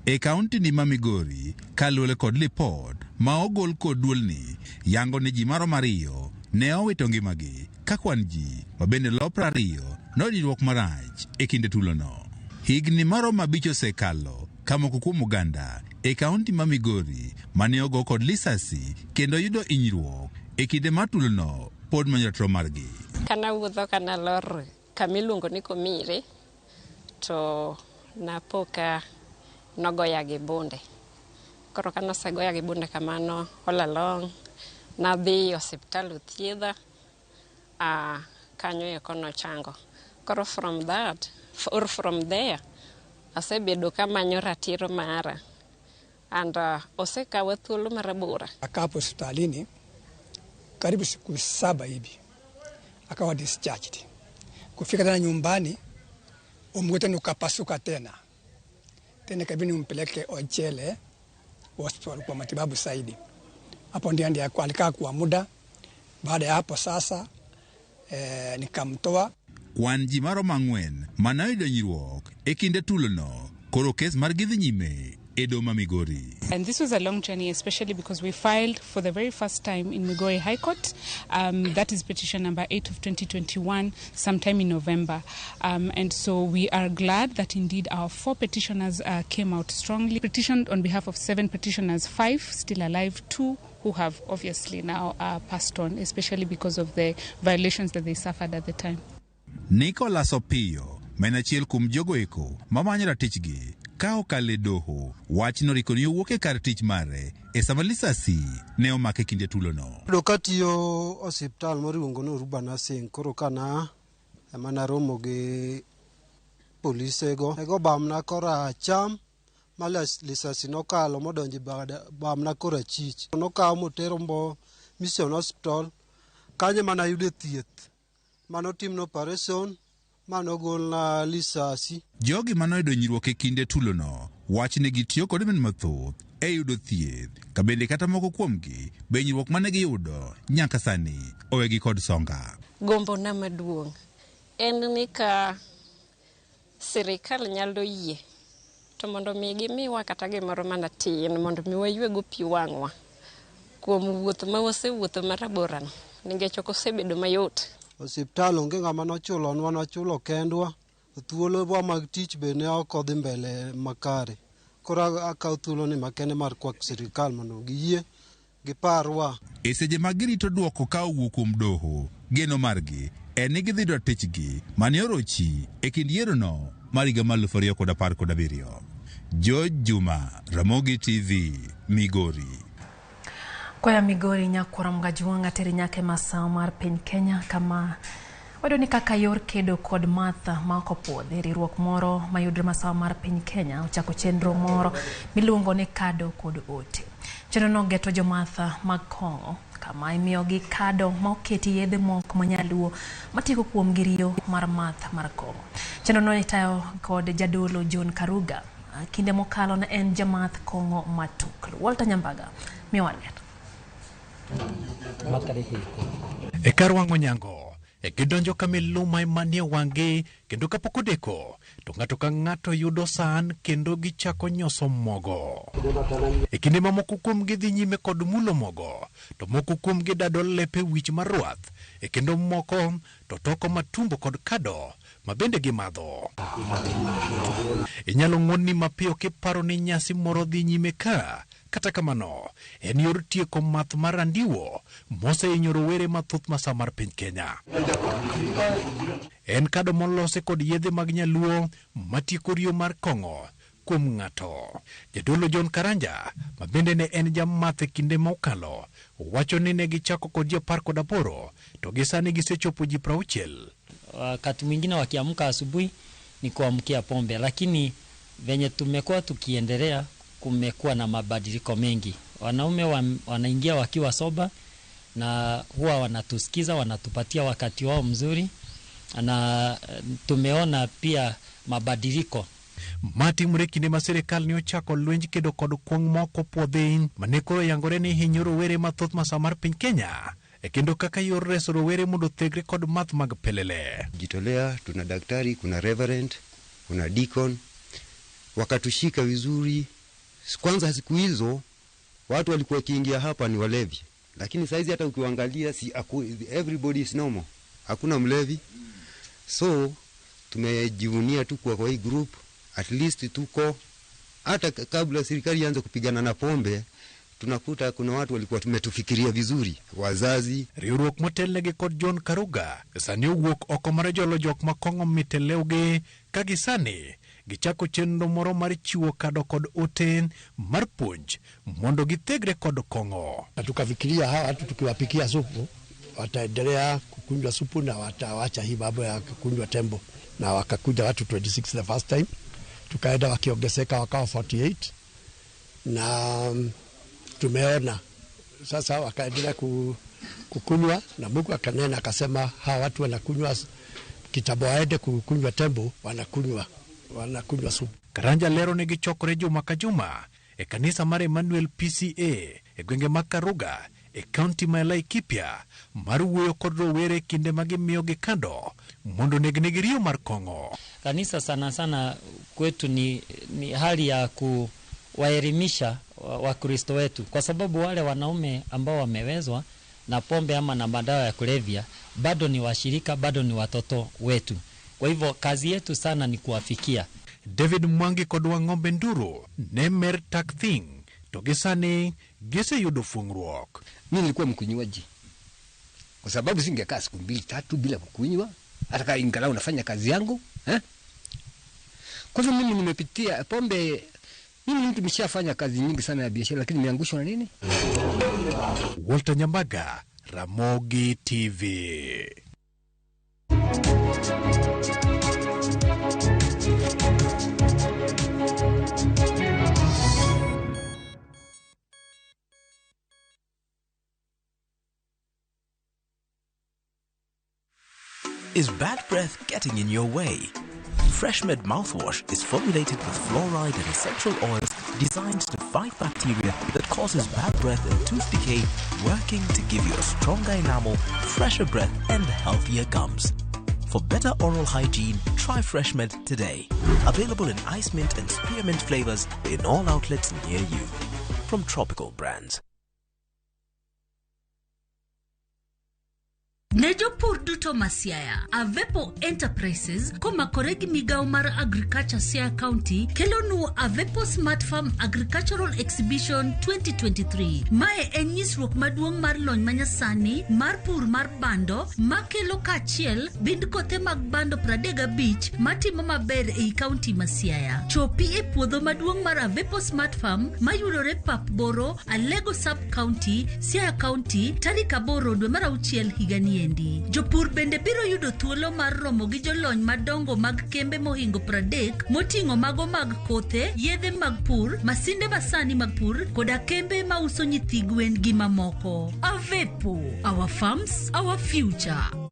E kaunti ni ma Migori, kaluwore kod lipot ma ogol kod duolni, yango ni ji maromo 2 ne owito ngimagi ka kwan ji ma bende lo 20 noyudo hinyruok marach e kinde tulono. Higni maromo 5 osekalo ka moko kuom oganda e kaunti ma Migori mane ogo kod lisasi kendo yudo hinyruok e kinde mar tulono pod manyo ratiro margi. Kana wuotho kana lor kamiluongo ni Komire to napo ka nogoya gi bunde. Koro ka nosegoya gi bunde kamano all along nadhi osiptal othiedha, kanyo eko nochango. Koro from that or from there asebedo kamanyo ratiro mara and osekawa thuolo marabora. Akaa hapo hospitalini karibu siku 7 hivi akawa discharged. Kufika tena nyumbani umguu tena ukapasuka tena. Tena ikabidi nimpeleke Ojele hospital kwa matibabu zaidi. Hapo ndiye alikaa kwa muda. Baada ya hapo sasa nikamtoa. Kwan ji maromo 4 mane oyudo hinyruok e kinde tulono koro kes margi dhi nyime e doho ma Migori. And this was a long journey, especially because we filed for the very first time in Migori High Court. That is petition number 8 of 2021, sometime in November. And so we are glad that indeed our 4 petitioners came out strongly. Petitioned on behalf of 7 petitioners, 5 still alive, 2 who have obviously now passed on, especially because of the violations that they suffered at the time. Nicholas Opiyo, ma en achiel kuom jogo eko mamanyo ratichgi ka okalo e doho, wach noriko ni owuok e kar tich mare e sama lisasi ne omake kinde tulono. Yudo katiyo osiptal moro iluongo ni Oruba Nursing, koro kana ema naromo gi polisego. Nego bamna koracham ma lisasi nokalo modonjo bamna korachich. Nokaw motero mbo Mission Hospital, kanyo ema nayude thieth. Manotimna operation, manogolna lisasi. Jogi manoyudo hinyruok e kinde tulono wach ni gitiyo kod omenda mathoth e yudo thieth, ka bende kata moko kuomgi be hinyruok mane giyudo nyaka sani owegi kod songa. Gombona maduong' en ni ka sirikal nyalo yie to mondo mi gimiwa kata gimoro mana tin mondo mi waywego pi wang'wa kuom wuoth ma wasewuotho maraborano, nikech ok osebedo mayot. Osiptal onge ng'ama nochulonwa, nochulo kendwa. Thuolowa mag tich be ne ok odhi mbele makare. Koro akawo thuoloni makende mar kwak sirikal mondo giyie giparwa. E seche ma girito dwoko ka owuok kuom doho, geno margi en ni gidhi yudo ratichgi mane orochi e kind yierono mar higa mar 2017. George Juma, Ramogi TV, Migori. Koya Migori nyakwara Mgajuanga teri nyake masawa mar piny Kenya kama wayudo ni kaka yor kedo kod math ma ok opuodhi, riwruok moro mayudore masawa mar piny Kenya ochako chenro moro miluongo ni kado kod ote. Chenrono geto jomath mag kong'o kama imiyogi kado ma oketi yedhe moko manyaluo matieko kuomgi riyo mar math mar kong'o. Chenrono itayo kod jadolo John Karuga. Kinde mokalo ne en jamath kong'o matuklu. Walter Nyambaga miwa ler. E kar wang'o nyango, e gidonjo kamiluma manie wang'gi kendo kapok odeko to ng'ato ka ng'ato yudo san kendo gichako nyoso mogo. E kinde ma moko kuomgi dhi nyime kod mulo mogo, to moko kuomgi dado lepe wich mar rwath, e kendo moko to toko matumbo kod kado ma bende gimadho. Inyalo ng'wonni mapiyo kiparo ni nyasi moro dhi nyime ka. Kata kamano, en yor tieko math mar andiwo mosehinyo rowere mathoth masawa mar piny Kenya. En kado molose kod yedhe mag nyaluo matieko riyo mar kong'o kuom ng'ato. Jadolo John Karanja, ma bende ne en jamath e kinde mokalo, wacho ni ne gichako kod ji 18 to gi sani gisechopo ji 60. Wakati mwingine wakiamka asubuhi ni kuamkia pombe, lakini venye tumekuwa tukiendelea kumekuwa na mabadiliko mengi. Wanaume wanaingia wakiwa soba na huwa wanatusikiza, wanatupatia wakati wao mzuri, na tumeona pia mabadiliko. Ma timore kinde ma sirikal ne ochako lwenj kedo kod kuong' moko puodhi mane koro yangore ni hinyo rowere mathoth masawa mar piny Kenya e kendo kaka yor reso rowere mondo othegre kod math mag pelele. Jitolea, tuna daktari, kuna reverend, kuna deacon, wakatushika vizuri. Kwanza siku hizo watu walikuwa wakiingia hapa ni walevi, lakini saizi hata ukiangalia si everybody is normal, hakuna mlevi. So tumejivunia tu kwa hii group, at least tuko hata kabla serikali ianze kupigana na pombe tunakuta kuna watu walikuwa tumetufikiria vizuri, wazazi. Riwruok motelnegi kod John Karuga sani owuok oko mar jolo jok ma kong'o mit e lewgi ka gisani gichako chenro moro mar chiwo kado kod ote mar puonj mondo githegre kod kong'o. Na tukafikiria hawa watu tukiwapikia supu wataendelea kukunywa supu na watawacha hii mambo ya kukunywa tembo, na wakakuja watu 26 the first time, tukaenda wakiongezeka wakawa 48 na tumeona sasa wakaendelea kukunywa, na Mungu akanena akasema hawa watu wanakunywa kitambo waende kukunywa tembo, wanakunywa supu. Karanja lero ne gichokore juma ka juma e kanisa mar Emmanuel PCA e gwenge mag Karuga e kaunti ma Laikipia mar wuoyo kod rowere kinde ma gimiyogi kando mondo negnegi riyo mar kong'o. Kanisa sana sana kwetu ni hali ya kuwaelimisha Wakristo wetu, kwa sababu wale wanaume ambao wamewezwa na pombe ama na madawa ya kulevya bado ni washirika, bado ni watoto wetu. Kwa hivyo kazi yetu sana ni kuwafikia. David Mwangi kod Wang'ombe Nduru ne mer tak thing to gi sani giseyudo fuong'ruok. Mimi nilikuwa mkunywaji kwa sababu singekaa siku 2 3 bila kukunywa, hata kama ingalau nafanya kazi yangu eh? Kwa hivyo mimi nimepitia pombe. Mimi mtu nimeshafanya kazi nyingi sana ya biashara, lakini nimeangushwa na nini? Walter Nyambaga, Ramogi TV. Is bad breath getting in your way? Freshmed mouthwash is formulated with fluoride and essential oils designed to fight bacteria that causes bad breath and tooth decay, working to give you a stronger enamel, fresher breath, and healthier gums. For better oral hygiene, try Freshmed today. Available in ice mint and spearmint flavors in all outlets near you. From Tropical Brands. Ne jopur duto ma Siaya, Avepo Enterprises komakore gi migawo mar Agriculture Siaya County kelonu Avepo Smart Farm Agricultural Exhibition 2023. Mae en nyisruok maduong' mar lony manyasani mar pur mar bando makelo kaachiel bind kothe mag bando 35 matimo maber ei kaunti ma Siaya. Chopi e puodho maduong' mar Avepo Smart Farm mayudore Pap Boro, Alego Sub County, Siaya County, tarik 8 dwe mar 6 higani endi. Jopur bende biro yudo thuolo mar romo gi jolony madongo mag kembe mohingo 30 moting'o mago mag kothe, yedhe mag pur, masinde masani mag pur koda kembe mauso nyithi gwen gi mamoko. Avepo, our farms, our future.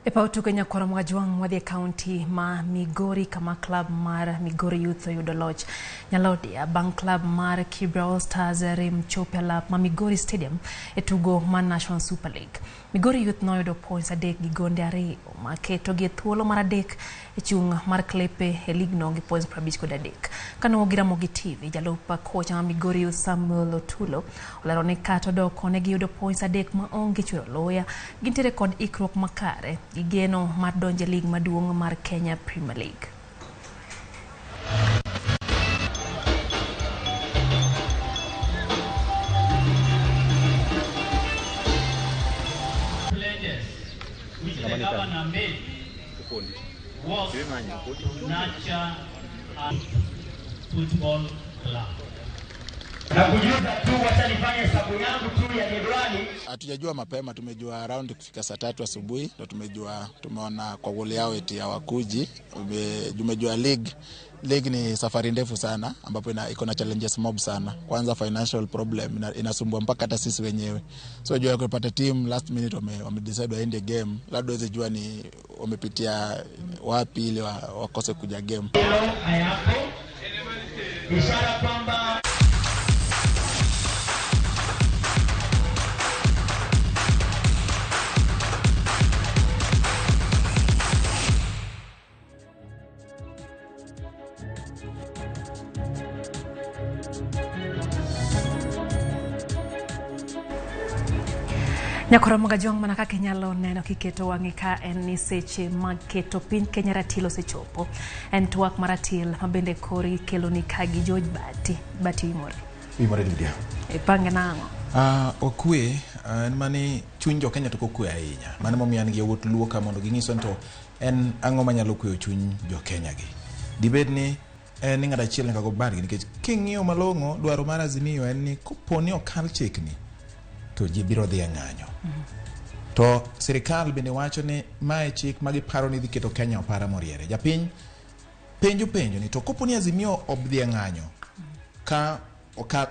E paw tuke nyakwara Mwajwang' wadhi e kaunti ma Migori kama club mar Migori Youth oyudo loch nyalodia bang' club mar Kibra All Stars rem chopo e lap ma Migori Stadium e tugo mar National Super League. Migori Youth noyudo points 3 gi gonde 2 maketogi e thuolo mar 3 e chung' mar klepe e ligno gi points 53. Kanogi Ramogi TV, jalup kocha ma Migori Youth Samuel Otulo olero ni kata odoko ne giyudo points 3 ma onge chwero luya, gintiere kod ikruok makare gi geno mar donjo e lig maduong' mar Kenya Premier League. Pledges which the governor made was to nurture a football club. Na kujuza tu, wacha nifanye hesabu yangu tu ya jedwali. Hatujajua mapema, tumejua around kufika saa 3 asubuhi ndo tumejua, tumeona kwa goli yao eti hawakuji. Tumejua league ni safari ndefu sana ambapo iko na challenges mob sana. Kwanza financial problem inasumbua mpaka hata sisi wenyewe. So jua kupata team last minute wame decide waende game, labda waweze jua ni wamepitia wapi ili wakose kuja game. Ishara kwamba Nyakoromoga Jwang' mana kaka inyalo neno kiketo wang'i ka en ni seche mag keto piny Kenya ratil osechopo. En twak maratil ma bende kori keloni ka gi George Bati. Bati imore. Imore Lydia. Ipange nang'o? Okwe en mani chuny jo Kenya to okwe ahinya. Mano momiyo an gi yawuot Luo ka mondo ging'iswa ni to en ang'o manyalo kweyo chuny jo Kenya gi. Dibed ni en ni ng'ato achiel nyaka go badgi nikech king'iyo malong'o dwaro mar Azimio en ni kopo ni okal chikni to ji biro dhi e ng'anyo. To sirikal bende wacho ni mae chik ma giparo ni dhi keto Kenya opara moriere. Japiny penjo ni to kopo ni Azimio obdhi e ng'anyo ka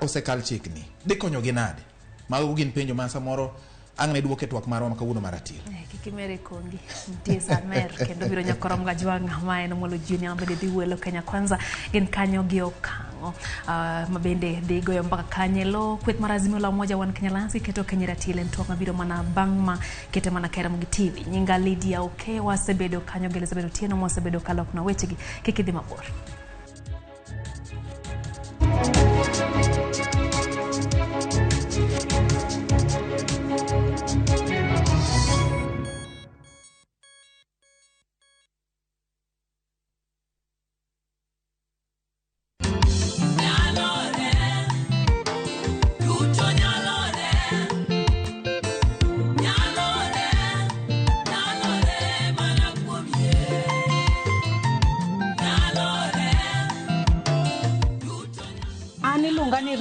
osekal chikni dhi konyogi nade? Mago gin penjo ma samoro ang' ne duoke twak marwa ma kawuono mar ratil. Kik imer kongi nitie samer kendo biro Nyakoromoga Jwang' ma en Omolo Junior ma bende dhi welo Kenya Kwanza gin kanyo gi okang'o ma bende dhi goyo mbaka kanye lo kweth mar Azimio la Umoja One Kenya Alliance keto Kenya ratil en twak mabiro mana bang' ma kete mana ka Ramogi TV. Nyinga Lydia Oke wasebedo kanyo gi Elizabeth Otieno mwasebedo kalokna wechegi kik idhi mabor.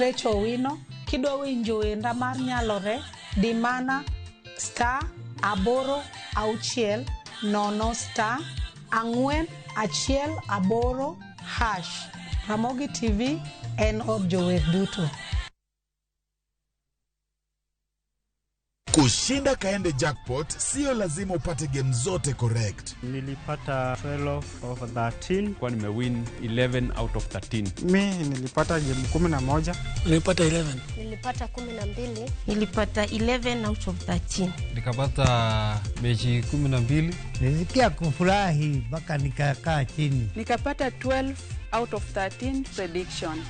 Rachel Owino kidwa winjo wenda mar nyalore di mana *860 *418#. Ramogi TV en od jower duto. Kushinda Kaende Jackpot sio lazima upate game zote correct. Nilipata 12 of 13. Kwa nimewin 11 out of 13. Mi nilipata game 11. Nilipata 11. Nilipata 12. Nilipata 11 out of 13. Nikapata mechi 12. Nilisikia kufurahi mpaka nikakaa chini. Nikapata 12 out of 13 prediction.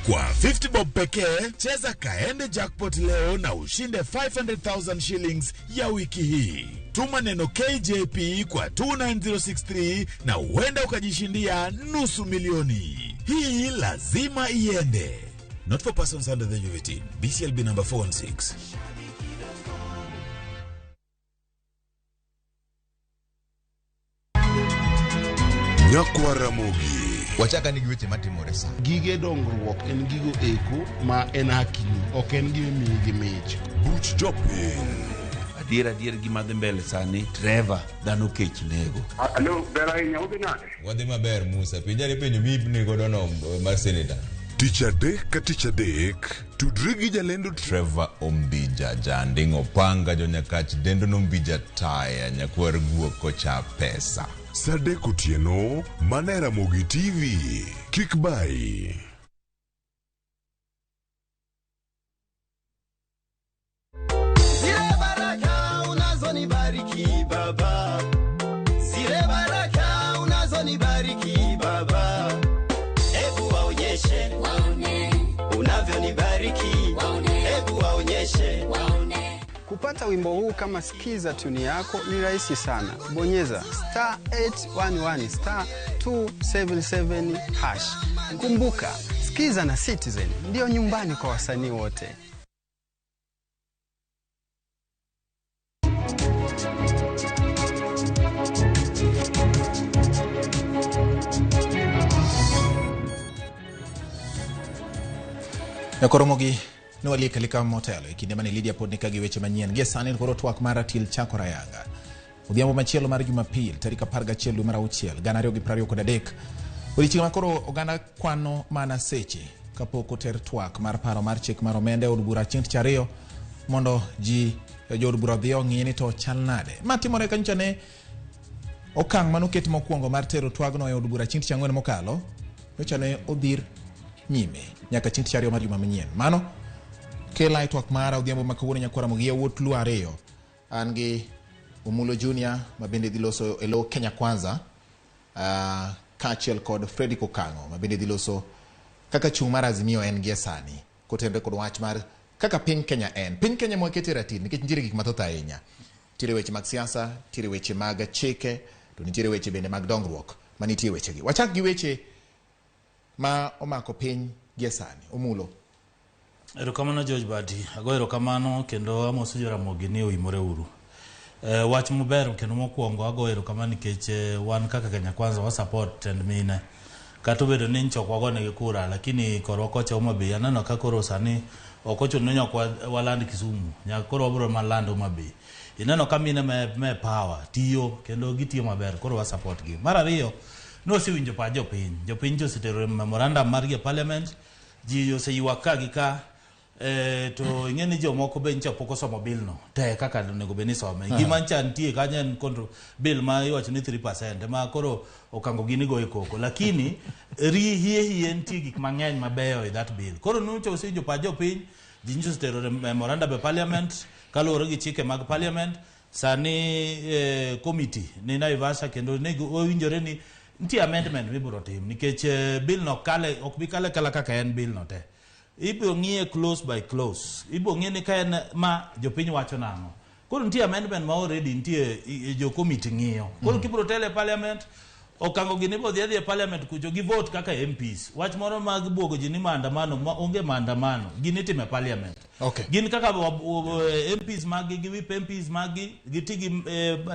Kwa 50 bob pekee, cheza Kaende Jackpot leo na ushinde 500,000 shillings ya wiki hii. Tuma neno KJP kwa 29063 na huenda ukajishindia 500,000. Hii lazima iende. Not for persons under the age of 18. BCLB number 416. Nyakwa Ramogi. Wachaka ni giweche matimore sa. Gige dongruok en gigo eko ma en hakini, ok en gima imiyi gi mich. Buch jopiny. Adier gima dhi mbele sani, Trevor, dhano kech nego. Alo, ber ahinya, udhi nade? Wadhi maber Musa, penjari penjo mibni godo no mar seneta. Tich adek ka tich adek, tudri gi jalendo Trevor Ombija, janding' opanga, jonyakach dendo nombija taya, nyakwar guok kocha pesa. Saa 3 otieno, mana e Ramogi TV. Kik bai. Zile baraka unazonibariki baba, zile baraka unazonibariki baba, hebu waonyeshe unavyonibariki, hebu waonyeshe. Kupata wimbo huu kama skiza tune yako ni rahisi sana. Bonyeza *811*277#. Kumbuka, skiza na Citizen ndio nyumbani kwa wasanii wote. Nyakoromogi newaliek alika motelo e kinde mane Lydia pod nika gi weche manyien. Gie sani koro twak mar ratil chako rayanga. Odhiambo machielo mar Jumapil tarik 11 dwe mar 6 2023. Odiechieng' ma koro oganda kwano mana seche kapok oter twak mar paro mar chik mar omenda e od bura chieng' tich ariyo mondo ji jood bura odhi ong'i ni to chal nade. Ma timore ka nyocha ne okang' manoket mokwongo mar tero twagno e od bura chieng' tich ang'wen mokalo nyocha ne odhir nyime nyaka chieng' tich ariyo mar juma manyien. Mano kela e twak mara odhiambo ma kawuono nyakwara Ramogi yawuot Luo ariyo. An gi Omulo Junior ma bende dhi loso e lo Kenya Kwanza kaachiel kod Fredrick Okang'o ma bende dhi loso kaka chung' mar Azimio en gie sani kotenore kod wach mar kaka piny Kenya en. Piny Kenya mwakete ratil nikech nitiere gik mathoth ahinya. Nitiere weche mag siasa, nitiere weche mag chike, to nitiere weche bende mag dongruok manitie wechegi. Wachak gi weche ma omako piny gie sani. Omulo. Erokamano George Badi. Ago erokamano kendo amoso Joramogi ni oimore uru. Wach maber kendo mokwongo ago erokamano nikech wan kaka Kenya Kwanza wa support tend mine. Kata obedo ni nyocha ok wagonegi kura, lakini korwa kocha Homa Bay aneno ka koro sani ok ochuno ni nyaka waland Kisumu, nyaka koro wabiro mana land Homa Bay. Ineno ka mine me power tiyo kendo gitiyo maber, koro wa support gi. Mar ariyo, nosewinjo pach jopiny. Jopiny to osetero memorandum margi e parliament, ji oseywak ka gi ka, to ing'e ni jomoko be nyocha pok osomo bill no te kaka onego bed ni isome. Gima nyocha nitie kanyo en control bill ma iwacho ni 3% ma koro okango gini goyo koko, lakini ri hie hie nitie gik mang'eny mabeyo e that bill. Koro nyocha osewinjo pach jopiny, ji nyocha osetero memorandum e parliament kaluwore gi chike mag parliament. Sani committee ni Naivasha kendo ne owinjore ni nitie amendment mibiro tim nikech bill no kale ok bi kale kala kaka en bill no te. Ibiro ng'iye clause by clause. Ibiro ng'iye ni ka en ma jopiny wacho nang'o. Koro nitie amendment ma already nitie jo committee ng'iyo. Koro kibiro tele e parliament, okango gini ibiro dhi adhi e parliament kucho gi vote kaka MPs. Wach moro mag buogo ji ni maandamano, ma onge maandamano. Gini itimo e parliament. Gin kaka MPs mag gi, gi whip MPs mag gi, giti gi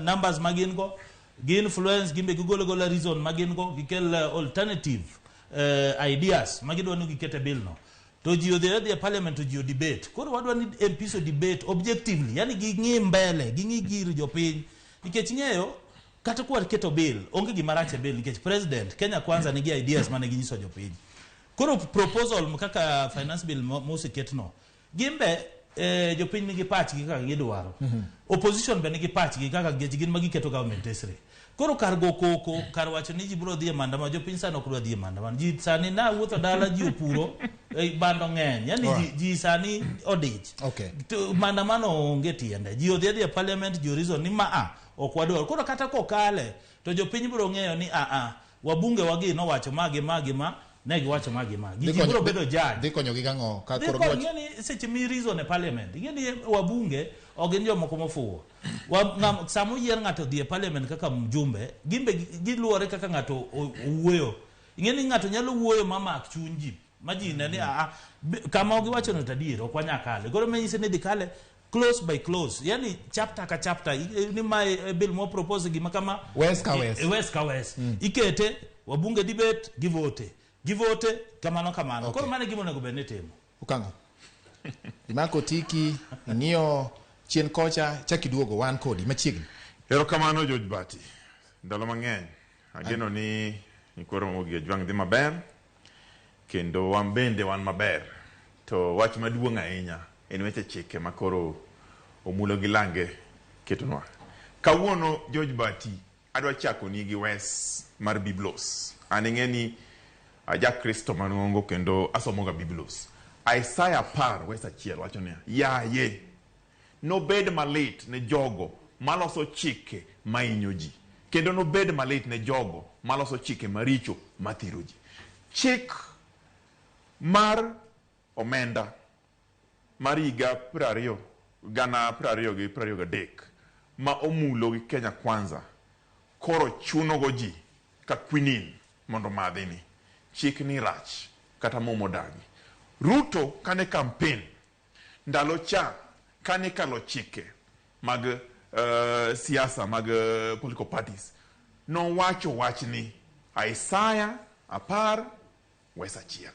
numbers ma gin go, gi influence, gimbe gigolo gola reason ma gin go, gikel alternative ideas ma gidwa ni giket e bill no. To ji odhi adhi e parliament to ji o debate. Koro wadwa ni MPs o debate objectively, yani ging'i mbele, ging'i gir jopiny. Nikech ing'eyo, kata kwa keto bill, onge gima rach e bill nikech president Kenya Kwanza nigi ideas mane ginyiso jopiny. Koro proposal kaka finance bill moseketno, gimbe jopiny nigi pachgi kaka gidwaro. Opposition be nigi pachgi kaka nikech gin ma giketo government tesre. Koro kar go koko, kar wacho ni ji biro dhi e maandamano, jopiny sani ok dwa dhi e maandamano. Ji sani na wuotho dala ji opuro, bando ng'eny. Yani ji sani odich. To maandamano onge tiende. Ji odhi adhi e parliament, ji reason ni ma a ok wadwar. Koro kata kokale, to jopiny biro ng'eyo ni a a wabunge wagi nowacho ma gi ma gi ma, ne giwacho ma gi ma. Ji biro bedo judge. Dhi konyogi gang'o? Ka Dhi koro konyo, giwacho- ing'e ni seche mi reason e parliament, ing'e ni wabunge ok gin jomoko mofuwo. Sama oyier ng'ato odhi e parliament kaka mjumbe, gimbe giluwore kaka ng'ato owuoyo. Ing'e ni ng'ato nyalo wuoyo ma mak chuny ji, ma ji ne ni a kama giwacho no to adier ok wanyal kale. Koro manyise ni dhi kale clause by clause, yani chapter ka chapter, ni mae bill mo propose gima kama, Wes ka wes. Wes ka wes. Ikete wabunge debate, givote. Givote kamano kamano. Koro mano e gima onego bed ni itimo. Okang'o. Imako tiki, ing'iyo chien kocha, chak iduogo wan kodi machiegni. Erokamano George Bati. Ndalo mang'eny ageno ni nyikwa Ramogi Ajwang' dhi maber kendo wan bende wan maber. To wach maduong' ahinya en weche chike ma koro Omulo gi Lange ketonwa. Kawuono George Bati adwa chako ni gi wes mar Biblos. An ing'e ni aja Kristo manongo kendo asomoga Biblos. Isaiah 10 wes 1 wacho niya, yaye nobed malit ne jogo maloso chike mainyo ji, kendo nobed malit ne jogo maloso chike maricho mathiro ji. Chik mar omenda mar higa 20 gana 20 gi 23 ma Omulo gi Kenya Kwanza koro chuno go ji ka quinine mondo madhi ni. Chik ni rach kata momo dagi. Ruto kane campaign ndalo cha kane kalo chike mag siasa mag political parties nowacho wachni Isaiah 10 wes 1.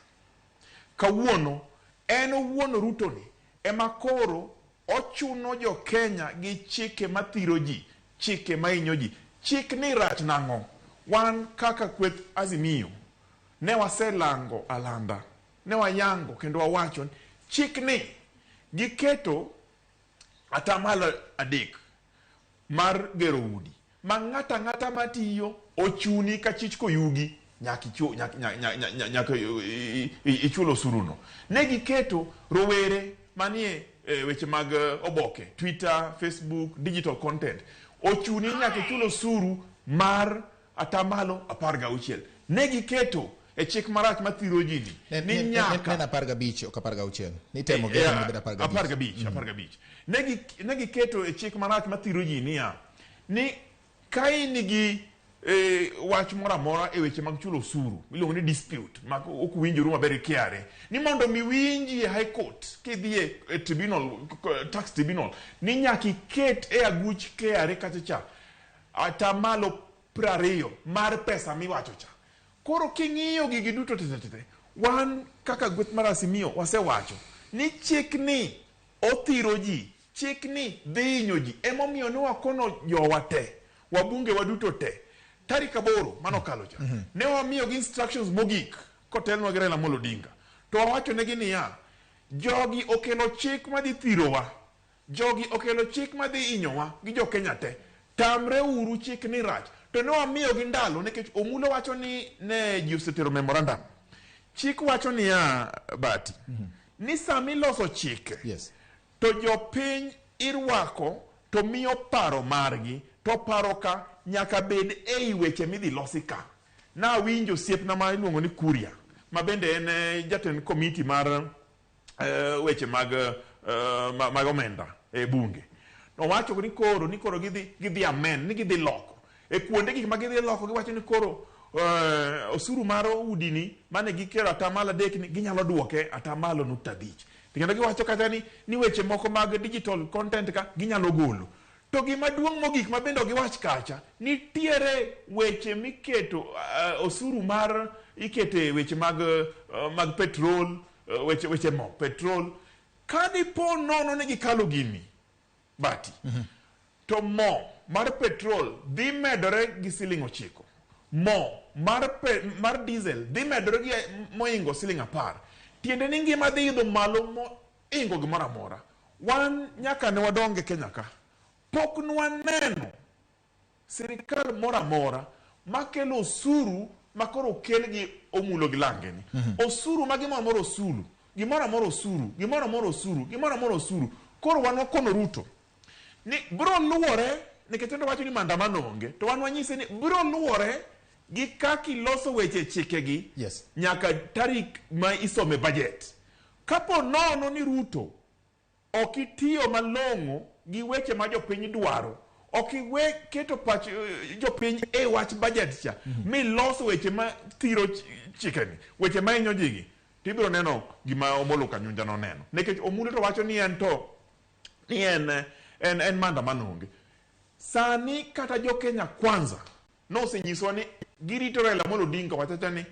Kawuono En owuon Ruto ni ema koro ochuno jo Kenya gi chike mathiro ji, chike mahinyo ji. Chik ni rach nang'o? Wan kaka kweth Azimio ne waselango alanda, ne wayango kendo wawacho ni chik ni giketo atamalo 3 mar gero udi ma ng'ata ang'ata matiyo ochuni ka chich koyugi nyaka ichul osuruno. Ne giketo rowere manie weche mag oboke, Twitter, Facebook, digital content ochuni nyaka ichul osuru mar atamalo 16. Ne giketo e chik marach mathiro ji ni nyaka ne 15 ok 16. Nitemo geto mondo obed 15. 15. Ne giketo e chik marach mathiro ji niya ni ka in gi wach moro amora e weche mag chulo osuru miluongo ni dispute ma ok winjoru maber gi KRA, ni mondo mi winji e High Court kidhi e tribunal, tax tribunal, ni nyaka iket e aguch KRA kacha cha atamalo 20 mar pesa miwacho cha. Koro king'iyo gigi duto tete, wan kaka gweth mar Azimio wasewacho ni chik ni othiro ji, chik ni dhi hinyo ji. Emomiyo ne wakono jowa te, wabunge waduto te, tarik 8 manokalo cha, ne wamiyogi instructions mogik kotelnwa gi Raila Amolo Odinga. To wawacho negi niya, jogi okelo chik madhi thirowa, jogi okelo chik madhi hinyowa gi jo Kenya te. Tamre uru chik ni rach. To ne wamiyogi ndalo nikech Omulo wacho ni ne ji osetero memorandum. Chik wacho niya, Bati, ni sama iloso chike, to jopiny irwako to miyo paro margi, to paro ka nyaka bed ei weche midhi losi ka. Nawinjo osiepna ma iluongo ni Kuria, ma bende en jatend komiti mar weche mag omenda e bunge. Nowacho ni koro gidhi amend, ni gidhi loko. E kuonde gik ma gidhi loko giwacho ni koro osuru mar udi ni mane gikelo atamalo 3 ni ginyalo duoke atamalo 0.5. Kendo giwacho kata ni weche moko mag digital content ka ginyalo golo. To gima duong' mogik ma bende ok giwach kacha, nitiere weche miketo osuru mar ikete weche mag petrol, weche mo petrol. Ka dipo nono ni gikalo gini, Bati, to mo mar petrol dhi medore gi siling 9. Mo mar diesel dhi medore gi moingo siling 10. Tiende ni ngima dhi idho malo moingo gimoro amora. Wan nyaka ne wadong e Kenya ka, pok nwaneno sirikal moro amora makelo osuru makoro okel gi Omulo gi Langeni. Osuru ma gimoro amora osuru, gimoro amora osuru, gimoro amora osuru, gimoro amora osuru. Koro wan wakono Ruto ni biro luwore, nikech en wacho ni maandamano onge, to wan wanyise ni biro luwore gi kaka iloso weche chikegi nyaka tarik ma isome budget. Kapo nono ni Ruto ok itiyo malong'o gi weche ma jopiny dwaro, ok iwe keto pach jopiny e wach budget cha, miloso weche ma thiro chikeni, weche ma hinyo jigi, tibiro neno gima Omolo Kanyunja noneno. Nikech Omulo to wacho ni en to ni en maandamano onge. Sani kata jo Kenya Kwanza nosenyiswa ni girito Raila Amolo Odinga wachacha ni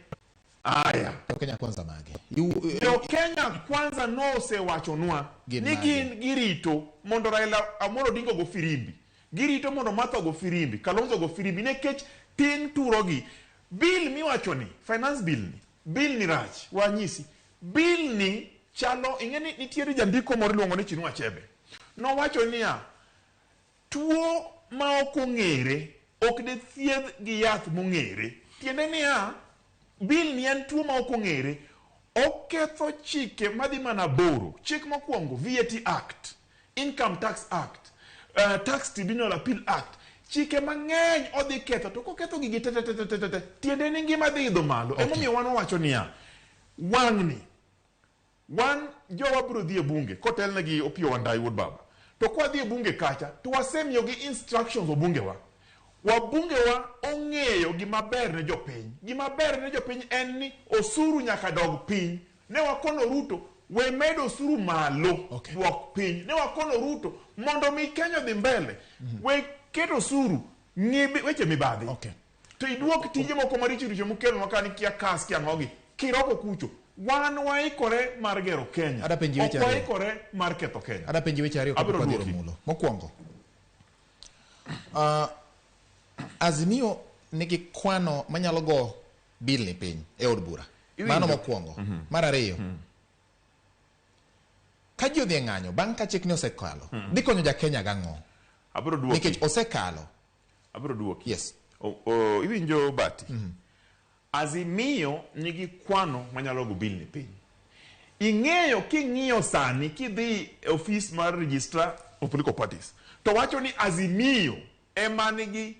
aya. Jo Kenya Kwanza mage? Jo Kenya Kwanza nosewachonwa ni gin girito mondo Raila Amolo Odinga ogo firimbi. Girito mondo Martha ogo firimbi, Kalonzo ogo firimbi, nikech ting' turogi. Bill miwacho ni, finance bill ni, bill ni rach, wanyisi. Bill ni chalo, ing'e ni nitiere jandiko moro iluongo ni Chinua Achebe. Nowacho niya, tuo ma ok ong'ere ok de thiedh gi yath mong'ere. Tiende niya, bill ni en tuo ma ok ong'ere, oketho chike madhi mana 8. Chik mokwongo, VAT Act, Income Tax Act, Tax Tribunal Appeal Act. Chike mang'eny odhi ketho, to koketho gigi te te te te te te, tiende ni ngima dhi idho malo. Emomiyo wan wawacho niya, wang'ni wan jowa biro dhi e bunge kotelne gi Opiyo Wandayi wuod baba. To kwa dhi e bunge kacha, to wasemiyogi instructions wabungewa. Wabungewa ong'eyo gima ber ne jopiny. Gima ber ne jopiny en ni osuru nyaka dog piny. Ne wakono Ruto, we medo osuru malo, duok piny. Ne wakono Ruto, mondo mi Kenya odhi mbele, we keto osuru, ng'i weche mibadhi. To iduok tije moko maricho richo mokelonwa ka ni kia kas kia ang'ogi, kiroko kucho. Wan waikore mar gero Kenya. Ada penji weche Ok ariyo. waikore mar ketho Kenya. Ada penji weche ariyo kapok Abiro wadhi duoki. Omulo. Mokwongo, Azimio nigi kwano manyalo go bill ni piny e od bura. Iwinjo? Mano mokwongo. Mar ariyo, ka ji odhi e ng'anyo bang' ka chikni osekalo, dhi konyo ja Kenya gang'o? Abiro duoki. Nikech osekalo. Abiro duoki. Yes. Iwinjo Bati? Azimio nigi kwano manyalo go bill ni piny. Ing'eyo king'iyo sani kidhi e ofis mar registrar of political parties to wacho ni Azimio ema nigi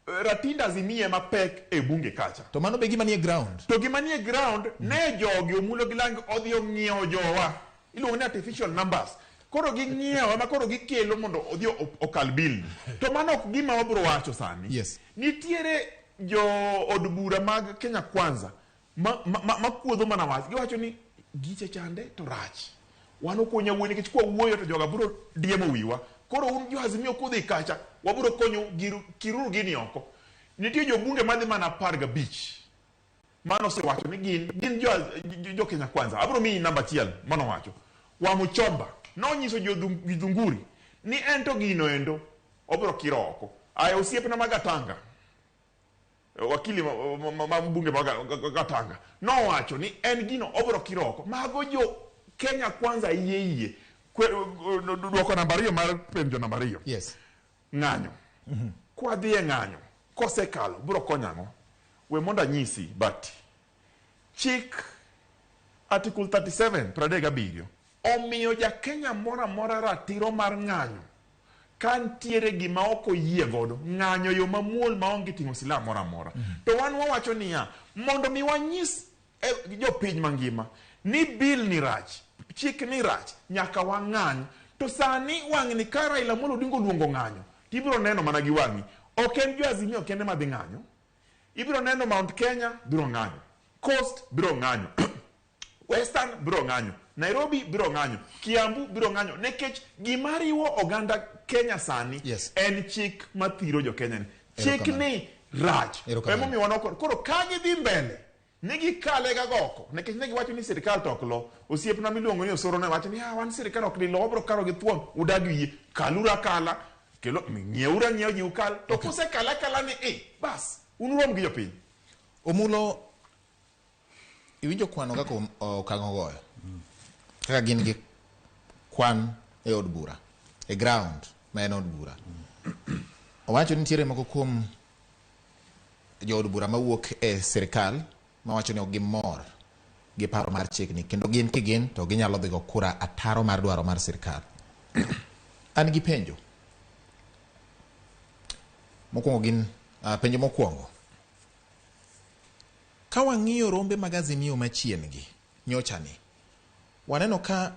ratinda Azimio ema pek e bunge kacha. To mano be gima nie ground. To gima nie ground ne jogi omulo gi lang odhi ong'iewo jowa. Iluongo ni artificial numbers. Koro ging'iewo ema koro gikelo mondo odhi okal bill ni. To mano ok gima wabiro wacho sani. Yes. Nitiere jo od bura mag Kenya Kwanza ma kuodho mana wach. Giwacho ni giche chande to rach. Wan ok wanyal wuoyo nikech kwa wuoyo to joga biro diemo wiwa. Koro un jo Azimio kudhi kacha, wabiro konyo kiruru gini oko. Nitie jobunge madhi mana 15. Mano osewacho ni gin jo Kenya Kwanza. Abiro miyi namba achiel manowacho. Wamuchomba nonyiso jo Githunguri ni en to gino endo obiro kiro oko. Aya osiepna ma Gatanga, wakili ma mbunge ma Gatanga nowacho ni en gino obiro kiro oko. Mago jo Kenya Kwanza yie yie. Dwoko namba 2 mar penjo namba 2. Yes. Ng'anyo. Kwa dhi e ng'anyo, kosekalo biro konyo ang'o? We mondo anyisi, but chik Article 37 37 omiyo ja Kenya moro amora ratiro mar ng'anyo ka ntiere gima ok oyie godo, ng'anyo yo mamuol maonge ting'o silaha moro amora. To wan wawacho niya, mondo mi wanyis jopiny mangima ni bill ni rach, chik ni rach, nyaka wang'any. To sani wang'ni ka Raila Amolo Odinga oluongo ng'anyo, tibiro neno mana gi wang'i. Ok en jo Azimio kende madhi ng'anyo. Ibiro neno Mount Kenya biro ng'anyo, Coast biro ng'anyo, Western biro ng'anyo, Nairobi biro ng'anyo, Kiambu biro ng'anyo, nikech gima riwo oganda Kenya sani en chik mathiro jo Kenya ni. Chik ni rach. Emomiyo wan ok, koro ka gidhi mbele ne gikale ga goko, nikech ne giwacho ni sirikal to ok lo. Osiepna miluongo ni Osoro ne wacho ni wan sirikal ok di lo, wabiro karo gi thuon, udag yie, kaluru akala, kelo ng'ieuru ang'iewa ji ukal. To kusekala akala ni bas, unurom gi jopiny. Omulo, iwinjo kwano kaka okang' ogoyo. Kaka gin gi kwan e od bura, e ground ma en od bura. Owacho ni nitiere moko kuom jood bura mawuok e sirikal mawacho ni ok gimor gi paro mar chikni, kendo gin kigin to ginyalo dhi go kura ataro mar dwaro mar sirikal. An gi penjo. Mokwongo gin penjo mokwongo. Ka wang'iyo rombe mag Azimio machien gi nyocha ni, waneno ka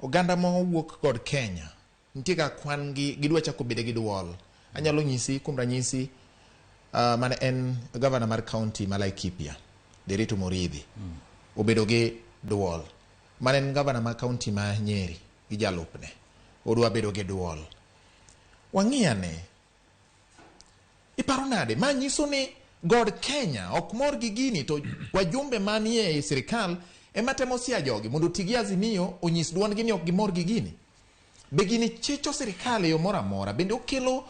oganda mowuok kod Kenya nitie ka kwan gi gidwa chako bedo gi duol. Anyalo nyisi kuom ranyisi mane en gavana mar county ma Laikipia, Nderitu Muriithi, obedo gi duol. Mane en gavana mar county ma Nyeri gi jalupne, odwa bedo gi duol. Wang'iyane, iparo nade? Ma nyiso ni God Kenya ok mor gi gini, to wajumbe manie e sirikal ema temo siya jogi mondo oti gi Azimio onyis duondgi ni ok gimor gi gini. Be gini chicho sirikal e yo moro amora? Bende okelo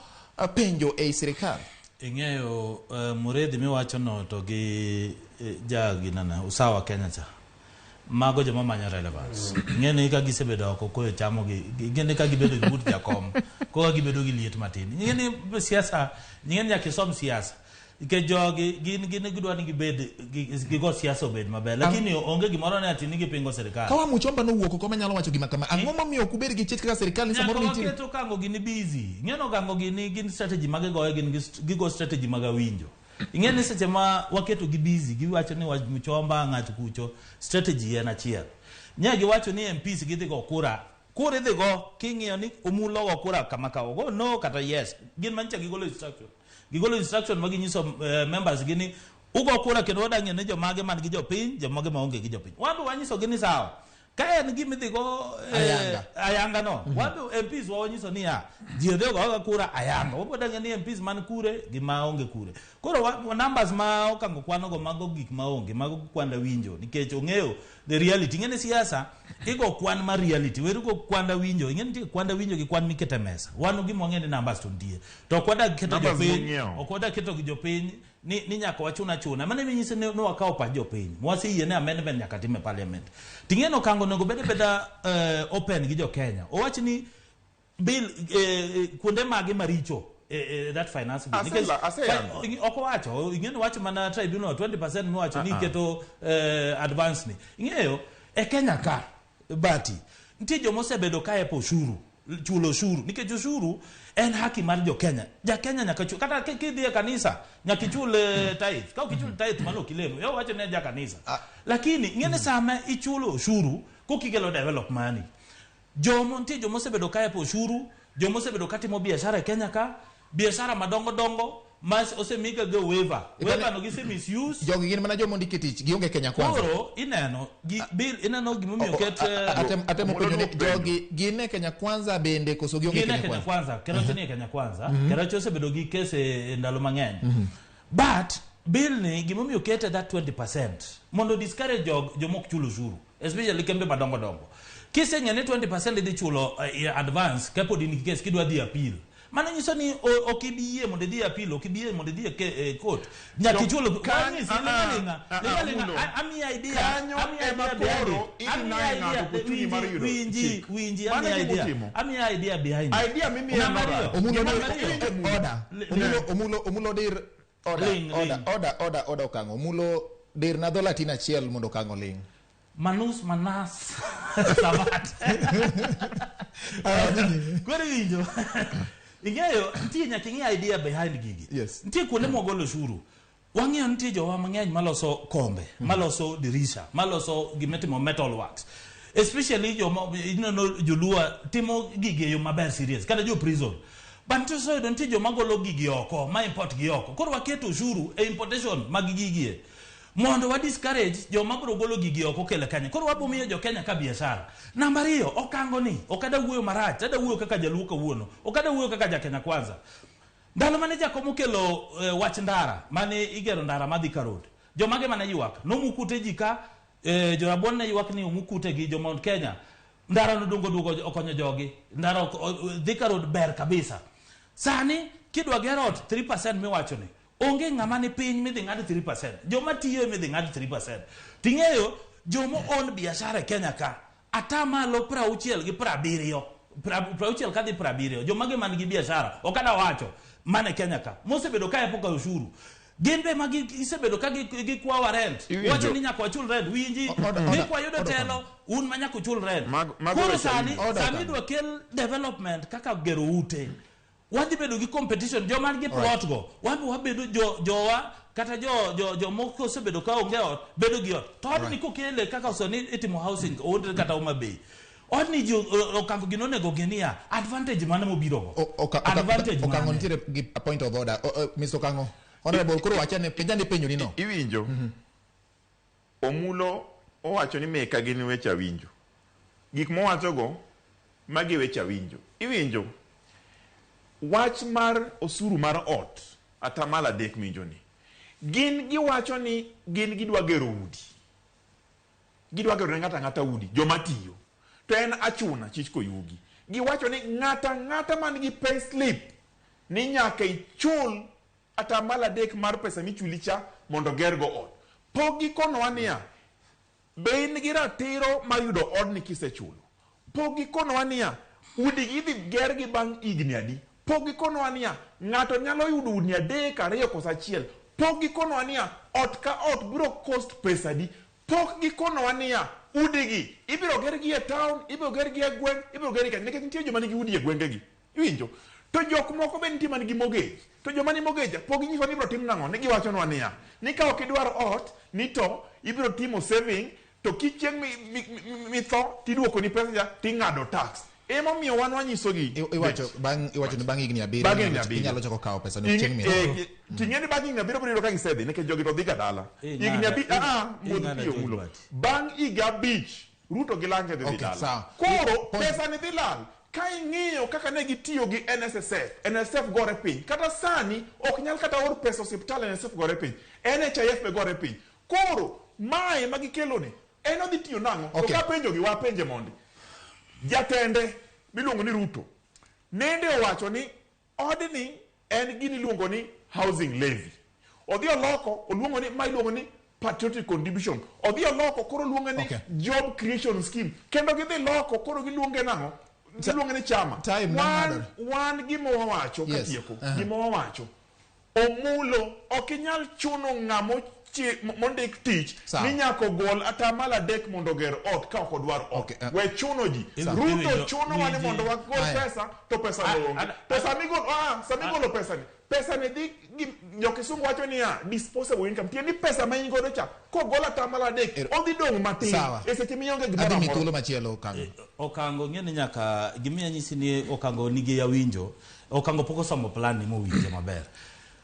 penjo ei sirikal? Ing'eyo Muriithi miwacho no to gi ja ginana Usawa Kenya cha. Mago joma manyo relevance. Ing'eyo ni ka gisebedo oko koyo chamo gi, ing'eyo ni ka gibedo gi but jakom, koka gibedo gi liet matin. Ing'eyo ni siasa, ing'eyo ni nyaka isom siasa. Nikech jogi gin gidwa ni gibed gigo siasa obed maber. Lakini onge gimoro ni ati ni gipingo sirikal. Ka Wamuchomba nowuok oko manyalo wacho gima kama, ang'o momiyo ok ubed gi chich kaka sirikal ni samoro Nyaka nitie? waketo kango gini busy. Ing'eyo ni okango gini gin strategy magigoyo, gin gigo strategy mag awinjo. Ing'eyo ni seche ma waketo gi busy, giwacho ni Wamuchomba ng'ato kucho, strategy en achiel. Nya giwacho ni MPs gidhi go kura. Kura idhi go king'iyo ni omulo go kura kama ka ogo no kata yes. Gin mancha gigolo instruction. Gigolo instruction ma ginyiso members gi ni ugo kura kendo wadang'e ni jomage man gi jopiny, jomage maonge gi jopiny. Wan be wanyiso gi ni sawa. Ka en gima idhi go Ayanga. Ayanga no. Wabe MPs wa wanyiso niya, ji odhi ogo kura ayanga. Wabiro dang'e ni MPs man kure gi maonge kure. Koro numbers ma Okango kwanogo mago gik maonge, mago kwanda winjo nikech ong'eyo the reality. Ing'e ni siasa igo kwan mar reality, weri go kwanda winjo. Ing'e ni nitie kwanda winjo gi kwan mikete e mesa. Wan gima wang'e ni numbers to nitie. To ok wadag keto Numbers jopiny, mong'iewo. ok wadag keto jopiny ni nyaka wachuna chuna. Mano ema ni wakawo pach jopiny. Mwaseyie ni amendment nyaka tim e parliament. Ting'e ni Okango onego bed abeda open gi jo Kenya. Owach ni bill kuonde mage maricho that finance bill. Nikech Aseyango. Ok owacho, ing'e ni wacho mana tribunal 20% miwacho ni iketo advance ni. Ing'eyo e Kenya ka bati nitie joma osebedo ka epo ushuru, chulo ushuru nikech ushuru en haki mar jo Kenya. Ja Kenya nyaka chul, kata kidhi e kanisa nyaka ichul tithe. Ka ok ichul tithe mano ok ilemo. Yo wacho ne ja kanisa. Lakini ing'e ni sama ichulo ushuru kokikelo develop money. Jomo nitie joma osebedo ka epo ushuru, joma osebedo ka timo biashara e Kenya ka, biashara madongo dongo ma osemiga go waiver. Waiver no gise misuse. Jogi gin mana joma ondiki tich, gionge Kenya Kwanza. Koro ineno gi bill, ineno gimomiyo oket Atemo penjo ni jogi gin e Kenya Kwanza bende koso gionge Gin e Kenya Kenya Kwanza? Kwanza. Keroche ni e Kenya Kwanza. Keroche osebedo gi kese e ndalo mang'eny. But bill ni gimomiyo okete that 20% mondo discourage joma ok chul ushuru, especially kembe madongo dongo. Kiseng'e ni 20% idhi chulo advance kapod in gi case kidwa dhi appeal. Mano nyiso ni ok ibi yie mondo idhi appeal, ok ibi yie mondo idhi e court. Nyaka ichul. Wanyisi, linga linga, linga linga, Omulo. amiya idea, Kanyo amiya ema idea behind koro it. idhi Amiya naye idea, ng'ato opportunity mar yudo winji, chik. winji, Mano amiya gima idea. utimo. Amiya idea behind it. Idea mimiyo Namba en ariyo. marach. Omulo Namba dir, ariyo. order. Omulo, Omulo, Omulo dir, order, Ling, order, ling. order, order, order Okango. Omulo dir na dho Latin achiel mondo Okango ling. Manus manas sabat. Koro iwinjo. Ing'eyo nitie nyaka ing'e idea behind gigi. Nitie kuonde mwagolo ushuru. Wang'eyo nitie jowa mang'eny maloso kombe, maloso dirisha, maloso gimitimo metal works. Especially joma ineno joluo timo gigi e yo maber serious, kata jo prison. But nitie oseyudo nitie joma golo gigi oko, ma import gi oko. Koro waketo ushuru e importation mag gigi e. Mondo wa discourage joma biro golo gigi oko kelo Kenya. Koro wabo miyo jo Kenya ka biashara. Namba ariyo, Okango ni, ok ada wuoyo marach, ada wuoyo kaka jaluo kawuono, ok ada wuoyo kaka ja Kenya Kwanza. Ndalo mane Jakom okelo wach ndara, mane igero ndara madhi Ka Road. Jomage mane ywak, nomuk ute ji ka, jorabuon ne ywak ni omuk ute gi jo Mount Kenya. Ndara nodongo duogo okonyo jogi. Ndara dhi Ka Road ber kabisa. Sani kidwa gero ot 3% miwacho ni, onge ng'ama ni piny midhi ng'ad 3%. Joma tiyo midhi ng'ad 3%. Ting'eyo joma own biashara e Kenya ka, atamalo 60 gi 70, 60 kadhi 70, joma gi man gi biashara, ok ada wacho, man e Kenya ka, mosebedo ka epo ka ushuru. Gin be ma gisebedo ka gikwawa rent. Iwinjo. Wacho ni nyaka wachul rent. Winji, ni kwayudo telo, un ma nyaka uchul rent. Mago Koro weche awinjo. sani idwa kel development kaka gero ute. Wadhi bedo gi competition, joma nigi plot go. Wan be wabedo jowa, kata jomoko osebedo ka onge ot, bedo gi ot. To odni kokele kaka osani itimo housing, oonde kata Homa Bay. Odni ji Okango gino onego ng'e niya, advantage mane mobiro go? Advantage Okango mane? nitiere gi a point of order. Mr. Okango, honorable, koro wachane, penja ni penjo ni no. Iwinjo. Omulo owacho ni meka gin weche awinjo. Gik mowachogo, magi weche awinjo. Iwinjo. Wach mar osuru mar ot, atamalo 3 minjo ni. Gin giwacho ni gin gidwa gero udi. Gidwa gero ne ng'ato ang'ata udi, joma tiyo. To en achuna chich koyugi. Giwacho ni ng'ato ang'ata man gi pay slip ni nyaka ichul atamalo 3 mar pesa michuli cha mondo gergo ot. Pok gikonowa niya, be in gi ratiro mar yudo odni kisechulo? Pok gikonowa niya, udi gi idhi gergi bang' higni adi? Pok gikonowa niya, ng'ato nyalo yudo udi 3, 2 koso 1. Pok gikonowa niya, ot ka ot biro cost pesa adi? Pok gikonowa niya, udigi ibiro gergi e town, ibiro gergi e gweng', ibiro gergi kanye? Nikech nitie joma nigi udi e gwengegi. Iwinjo? To jok moko be nitie man gi mortgage. To joma ni mortgage pok ginyiso ni ibiro tim nang'o? Ne giwachonwa niya, ni ka ok idwar ot, ni to ibiro timo saving, to kichieng' mitho tiduokoni pesa cha ting'ado tax. Emomiyo wan wanyisogi Iwacho ni bang' higni 7 Bang' higni 7. inyalo chako kawo pesa no chieng' mitho. Ting'e ni bang' higni 7 biro yudo ka gisedhi, nikech jogi to dhi ga dala. Higni modh Ing'ada pi George omulo. Bati. Bang' higa 5 Ruto gi lange dhi Okay, dala. sawa. Koro Point- pesa ni dhi lal. Ka ing'iyo kaka ne gitiyo gi NSSF, NSSF gore piny. Kata sani ok nyal kata or pesa osiptal NSSF gore piny. NHIF be gore piny. Koro mae ma gikelo ni en odhi tiyo nang'o? Okay. To kapenjo gi wapenje mondi. Jatende miluongo ni Ruto nende owacho ni odni en gini iluongo ni housing levy. Odhi oloko oluongo ni ma iluongo ni patriotic contribution. Odhi oloko koro oluonge ni Okay. job creation scheme. Kendo gidhi loko koro giluonge nang'o? Giluonge ni chama. Time Wan, nang'ado. wan gima wawacho Yes. katieko. Aha. Gima wawacho. Omulo ok inyal chuno ng'ama mondik tich Sawa. ni nyaka ogol atamalo 3 mondo oger ot ka ok odwar ot. Okay, We chuno ji. Sawa. Ruto Iwinjo- chunowa ni winji- mondo wagol Aya. pesa to pesa A- no onge. To sama igolo sama igolo pesa ni, pesa ni dhi gi jo kisungu wacho niya disposable income. Tiende ni pesa ma in godo cha kogol atamalo 3 odhi dong' matin Sawa. e seche mionge gimoro Adhi mi amora. thuolo machielo Okango. Okango ng'e ni nyaka gimiya nyisi ni Okango nigi yawinjo. Okango pok osomo plan ni mowinje maber.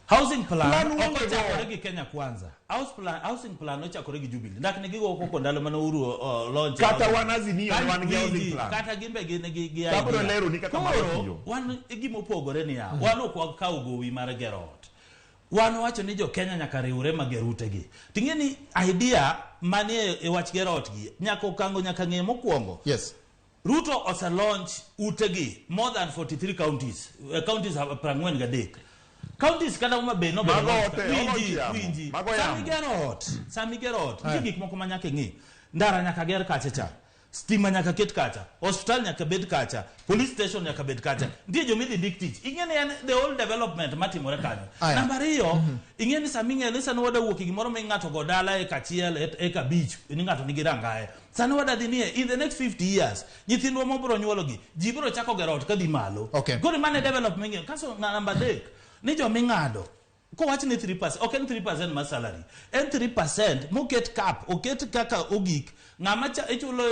Housing plan, Plan ok onge go. ochakore gi Kenya Kwanza. House plan, housing plan ochakore gi Jubilee. Ndak ne gigo koko ndalo mane Uhuru launch. Kata housing. wan Azimio ne wan gi housing Winji, plan. Kata gin be gin gi Abiro idea. lero ni kaka mano Koro tiyo. wan e gima opogore niya, wan ok wakaw gowi mar gero ot. Wan wacho ni jo Kenya nyaka riwre ma ger utegi. Ting'e ni idea manie e wach gero ot gi nyaka Okango nyaka ng'e mokwongo. Yes. Ruto ose launch utegi more than 43 counties, counties 43. Counties kata Homa Bay nobedo Mago launch. ote, Winji, oloch yamo. winji. Mago Sama yamo. igero ot, sama igero ot, nitie gik moko ma nyaka ing'i. Ndara nyaka ger kacha cha. Stima nyaka ket kacha, hospital nyaka bed kacha, police station nyaka bed kacha. Nitie joma idhi ndik tich. Ing'e ni en the whole development matimore kanyo. Aya. Namba ariyo, ing'e ni sama ing'e ni sani wada wuok e gimoro ma ng'ato go dala eka 1, eka 5, ni ng'ato nigi rangaye. Sani wada dhi nie in the next 50 years, nyithindwa mobiro nyuologi, ji biro chako gero ot kadhi malo. Okay. Koro mano e development ing'eyo. Kaso namba 3, ni joma ing'ado kowach ni 3%, ok en 3% mar salary, en 3% moket cap, oket kaka ogik. Ng'ama cha ichulo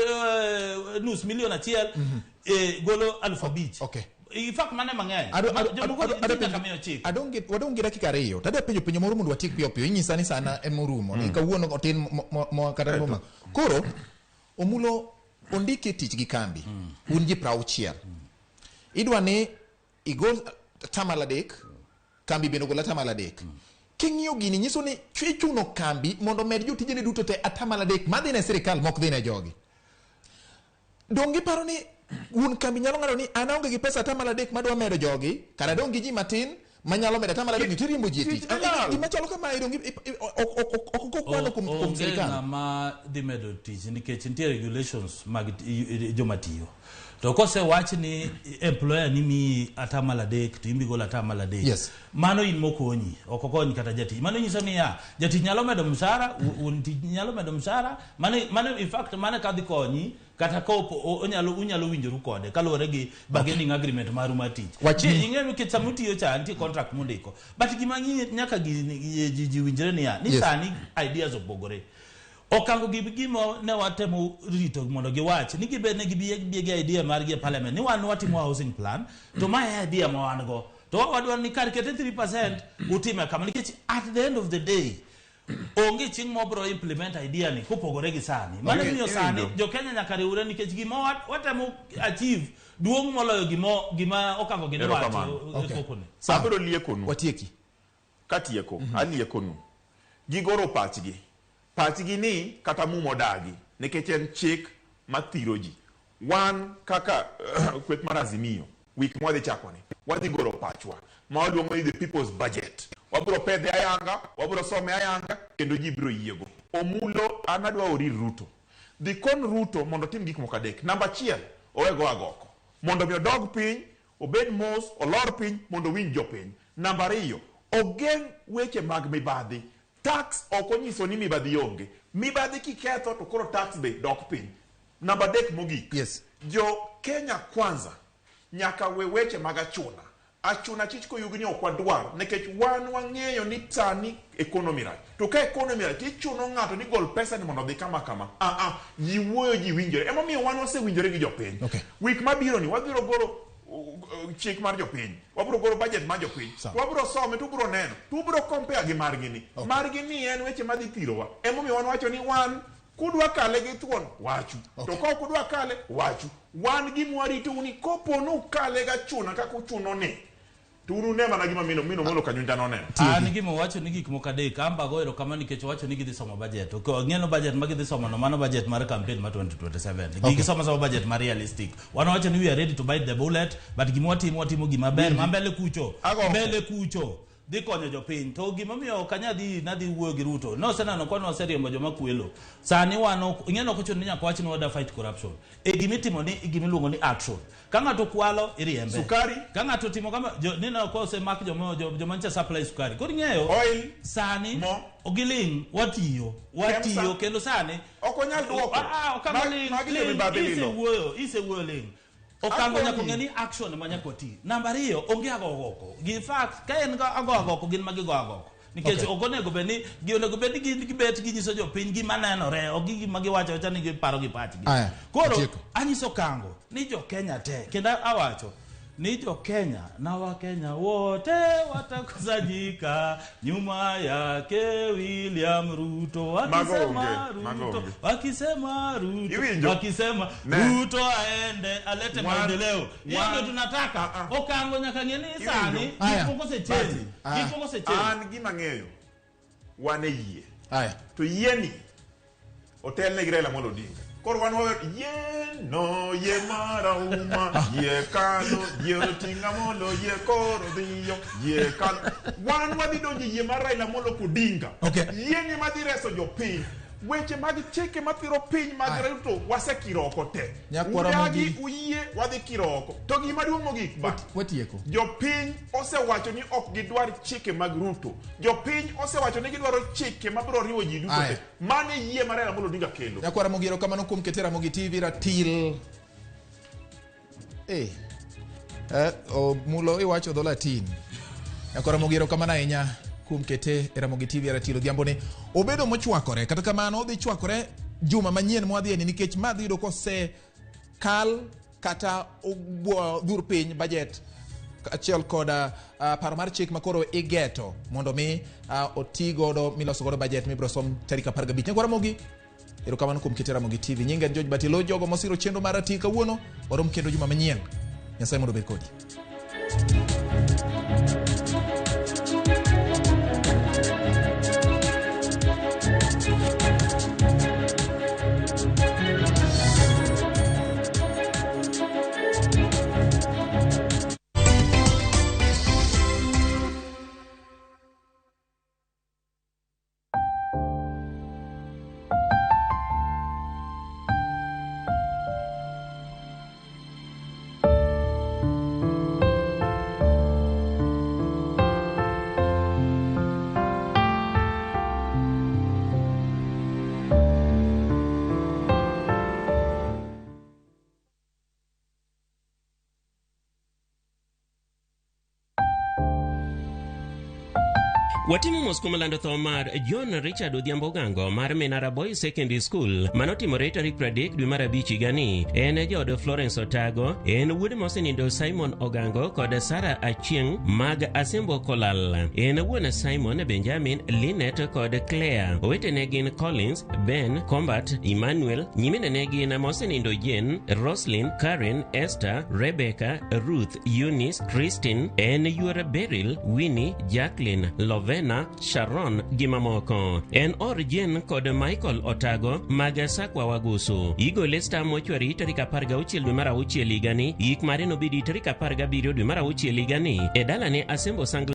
500,000 golo 5,000. Okay. In fact mano ema ng'eny. Jomoko nitie nyaka miyo chik. Wadong' gi dakika 2 to adwa penjo penjo moro mondo watiek piyo piyo. Inyisa ni sana emorumo. Ni kawuono otin kata moma. Koro Omulo ondiki tich gi kambi. Un ji 60. Idwa ni igol 3%, kambi bende ogol 3%. King'iyo gini nyiso ni ichuno kambi mondo omed jotijene duto te 3% madhi ne sirikal mok dhi ne jogi. Donge iparo ni wuon kambi nyalo ng'ado ni an aonge gi pesa 3% madwa medo jogi, kara adong' gi ji matin manyalo medo 3% ni tiriembo ji e tich. Tich dhi lal. Gima chalo kamae donge ok okwano kuom Onge sirikal. ng'ama dhi medo tich nikech nitie regulations mag joma tiyo. To kosewach ni employer ni miyi 3% to in be igolo 3%. Yes. Mano in mokonyi, ok okony kata jatich. Mano nyiso niya, jatich nyalo medo mshahara, wuon tich nyalo medo mshahara, mano in fact mano kadhi konyi kata ka onyalo unyalo winjoru kode kaluwore gi bargaining agreement maru mar tich. Wach ni- Ing'eyo nikech sama utiyo cha nitie contract mundiko. But gima nyaka ji winjre niya, ni Yes. sani ideas opogore. Okango gi gima ne watemo rito mondo giwach ni gibed ne gibi gi idea margi e parliament ni wan watimo housing plan to ma e idea ma wan go to wadwaro ni kar kete 3% utime kama nikech at the end of the day onge chieng' mobro implement idea ni kopogore gi sani. Mano Okay, miyo sani iwinjo. jo Kenya nyaka riwre nikech gima watemo achieve duong' moloyo gima Okango gini wacho Erokamano. e Okay. koko ni. Sawa. Abiro liekonu. Watieki. Katieko, aliekonu. Gigoro pachgi. Pachgi ni kata mumo dagi nikech en chik mathiro ji. Wan kaka kweth mar Azimio, wik mwadhi chako ni, wadhi goro pachwa ma waluongo ni the people's budget. Wabiro pedhe ayanga, wabiro some ayanga, kendo ji biro yiego. Omulo, an adwa ori Ruto. Dhi kon Ruto mondo otim gik moko adek. Namba 1, owe go agoko. Mondo mi odog piny, obed mos, olor piny, mondo owinj jopiny. Namba 2, ogeng' weche mag mibadhi. Tax ok onyiso ni mibadhi onge. Mibadhi kiketho to koro tax be dok piny. Namba 3 mogik. Yes. Jo Kenya Kwanza nyaka we weche mag achuna. Achuna chich koyugni ok wadwar nikech wan wang'eyo ni sani economy rach. To ka economy rach tichuno ng'ato ni gol pesa ni mondo odhi kama kama. Ji wuoyo ji winjore. Emomiyo wan wasewinjore gi jopiny. Okay. Wik mabiro ni wabiro golo chik mar jopiny. Wabiro golo budget mar jopiny. Sawa. To wabiro some to ubiro neno. To ubiro compare gi margi ni. Okay. Margi ni en weche madhi thirowa. Emomiyo wan wacho ni wan Kudwa kale gi thuon wachu. To ka ok udwa kale wachu. Wan gima warito ni kopo nukale gachuna kaka uchuno ni. To un une mana gima mino mino molo kanyunja noneno. An gima owacho ni gik moko adek amba go erokamano nikech owacho ni gidhi somo budget. To ng'eno budget ma gidhi somo no mano budget mar campaign ma 2027. Okay. Gisomo somo budget ma realistic. Wan wacho ni we are ready to bite the bullet but gima watimo watimo gima ber ma mbele kucho. Mbele kucho dhi konyo jopiny to gimomiyo ok anya dhi nadhi wuoyo gi Ruto noseneno ka noseriembo joma kwelo sani wan ok ing'e ok ochuno ni nyaka wach ni wada fight corruption e gimitimo ni gimiluongo ni action ka ng'ato kwalo iriembe Sukari. ka ng'ato timo kama jo, nino ka osemak joma jo, joma nyicha supply sukari koro ing'eyo Oil. sani giling watiyo watiyo Kemsa. kendo sani Ok onyal duoko. Ah, ah, okango ling Magi ling jomibadhi lilo. isewuoyo isewuoyo ling okango Akoni. nyaka ong'e ni action ema nyaka wati namba ariyo onge ago agoko in fact ka en ga ago agoko gin ma gigo agoko nikech Okay. ok onego bed ni gi onego bed ni gin gibet ginyiso jopiny gima nenore ok gi gima giwacho awacha ni giparo gi pachgi Aya, koro atieko. anyiso kango ni jo Kenya te kendo awacho ni jo Kenya na wa Kenya wote watakusanyika nyuma yake William Ruto Mago wakisema onge, mago Ruto onge. wakisema Ruto Iwinjo? wakisema Ne. Ruto aende alete maendeleo. Hiyo wan- ndio tunataka. Okango nyaka ng'e ni sani Aya. gik moko osechange. Bati. Gik moko osechange. An gima ang'eyo wan e yie. Aya. To yieni otelne gi Raila Amolo Odinga. Koro wan wawer yie no yie marahuma yie kalo yie oting'o Amolo yie koro dhiyo yie kalo. Wan wadhi donjo e yie mar Raila Amolo Odinga. Okay. Yieni madhi reso jopiny. Weche mag chike mathiro piny mag Ruto wasekiro oko te. Nyakwara Udagi Mogi. uyie wadhi kiro oko. To gima duong' mogik ba. Watieko. Jopiny osewacho ni ok gidwar chike mag Ruto. Jopiny osewacho ni gidwaro chike mabiro riwo ji duto Aya. te. Mano e yie ma Raila Amolo Odinga kelo. Nyakwara Mogi erokamano kuom kete Ramogi TV ratil. Eh. Mulo iwacho dho Latin. Nyakwara Ramogi erokamano ahinya kuom kete e Ramogi TV ratil odhiambo ni. Obedo mochwakore kata kamano odhi chwakore juma manyien mwadhieni nikech ma dhi yudo kose kal kata dhur piny budget achiel kod paro mar chik makoro igeto mondo mi oti godo miloso godo budget mibiro som tarik 15. Nyakwara Ramogi erokamano kuom kete Ramogi TV. Nyinga en George Batilo, jogo mosiro chenro mar ratil kawuono, warom kendo juma manyien. Nyasaye mondo obed kodi. Watimo mos kuom lando tho mar John Richard Odhiambo Ogango mar Minara Boys Secondary School manotimore tarik 30 dwe mar 5 higani. En jaod Florence Otago, en wuod mosenindo Simon Ogango kod Sarah Achieng' mag Asembo Kolal. En wuon Simon, Benjamin, Linet kod Claire. Owetene gin Collins, Ben, Combat, Emmanuel. Nyiminene gin mosenindo Jane, Roslyn, Karen, Esther, Rebecca, Ruth, Eunice, Christine, en yuor Beryl, Winnie, Jacqueline, Lovena, Sharon gi mamoko. En or Jane kod Michael Otago mag Sakwa Wagusu. Igole Star Mortuary tarik 16 dwe mar 6 higani. Yik mare nobedi tarik 17 dwe mar 6 higani e dalane Asembo Sangla.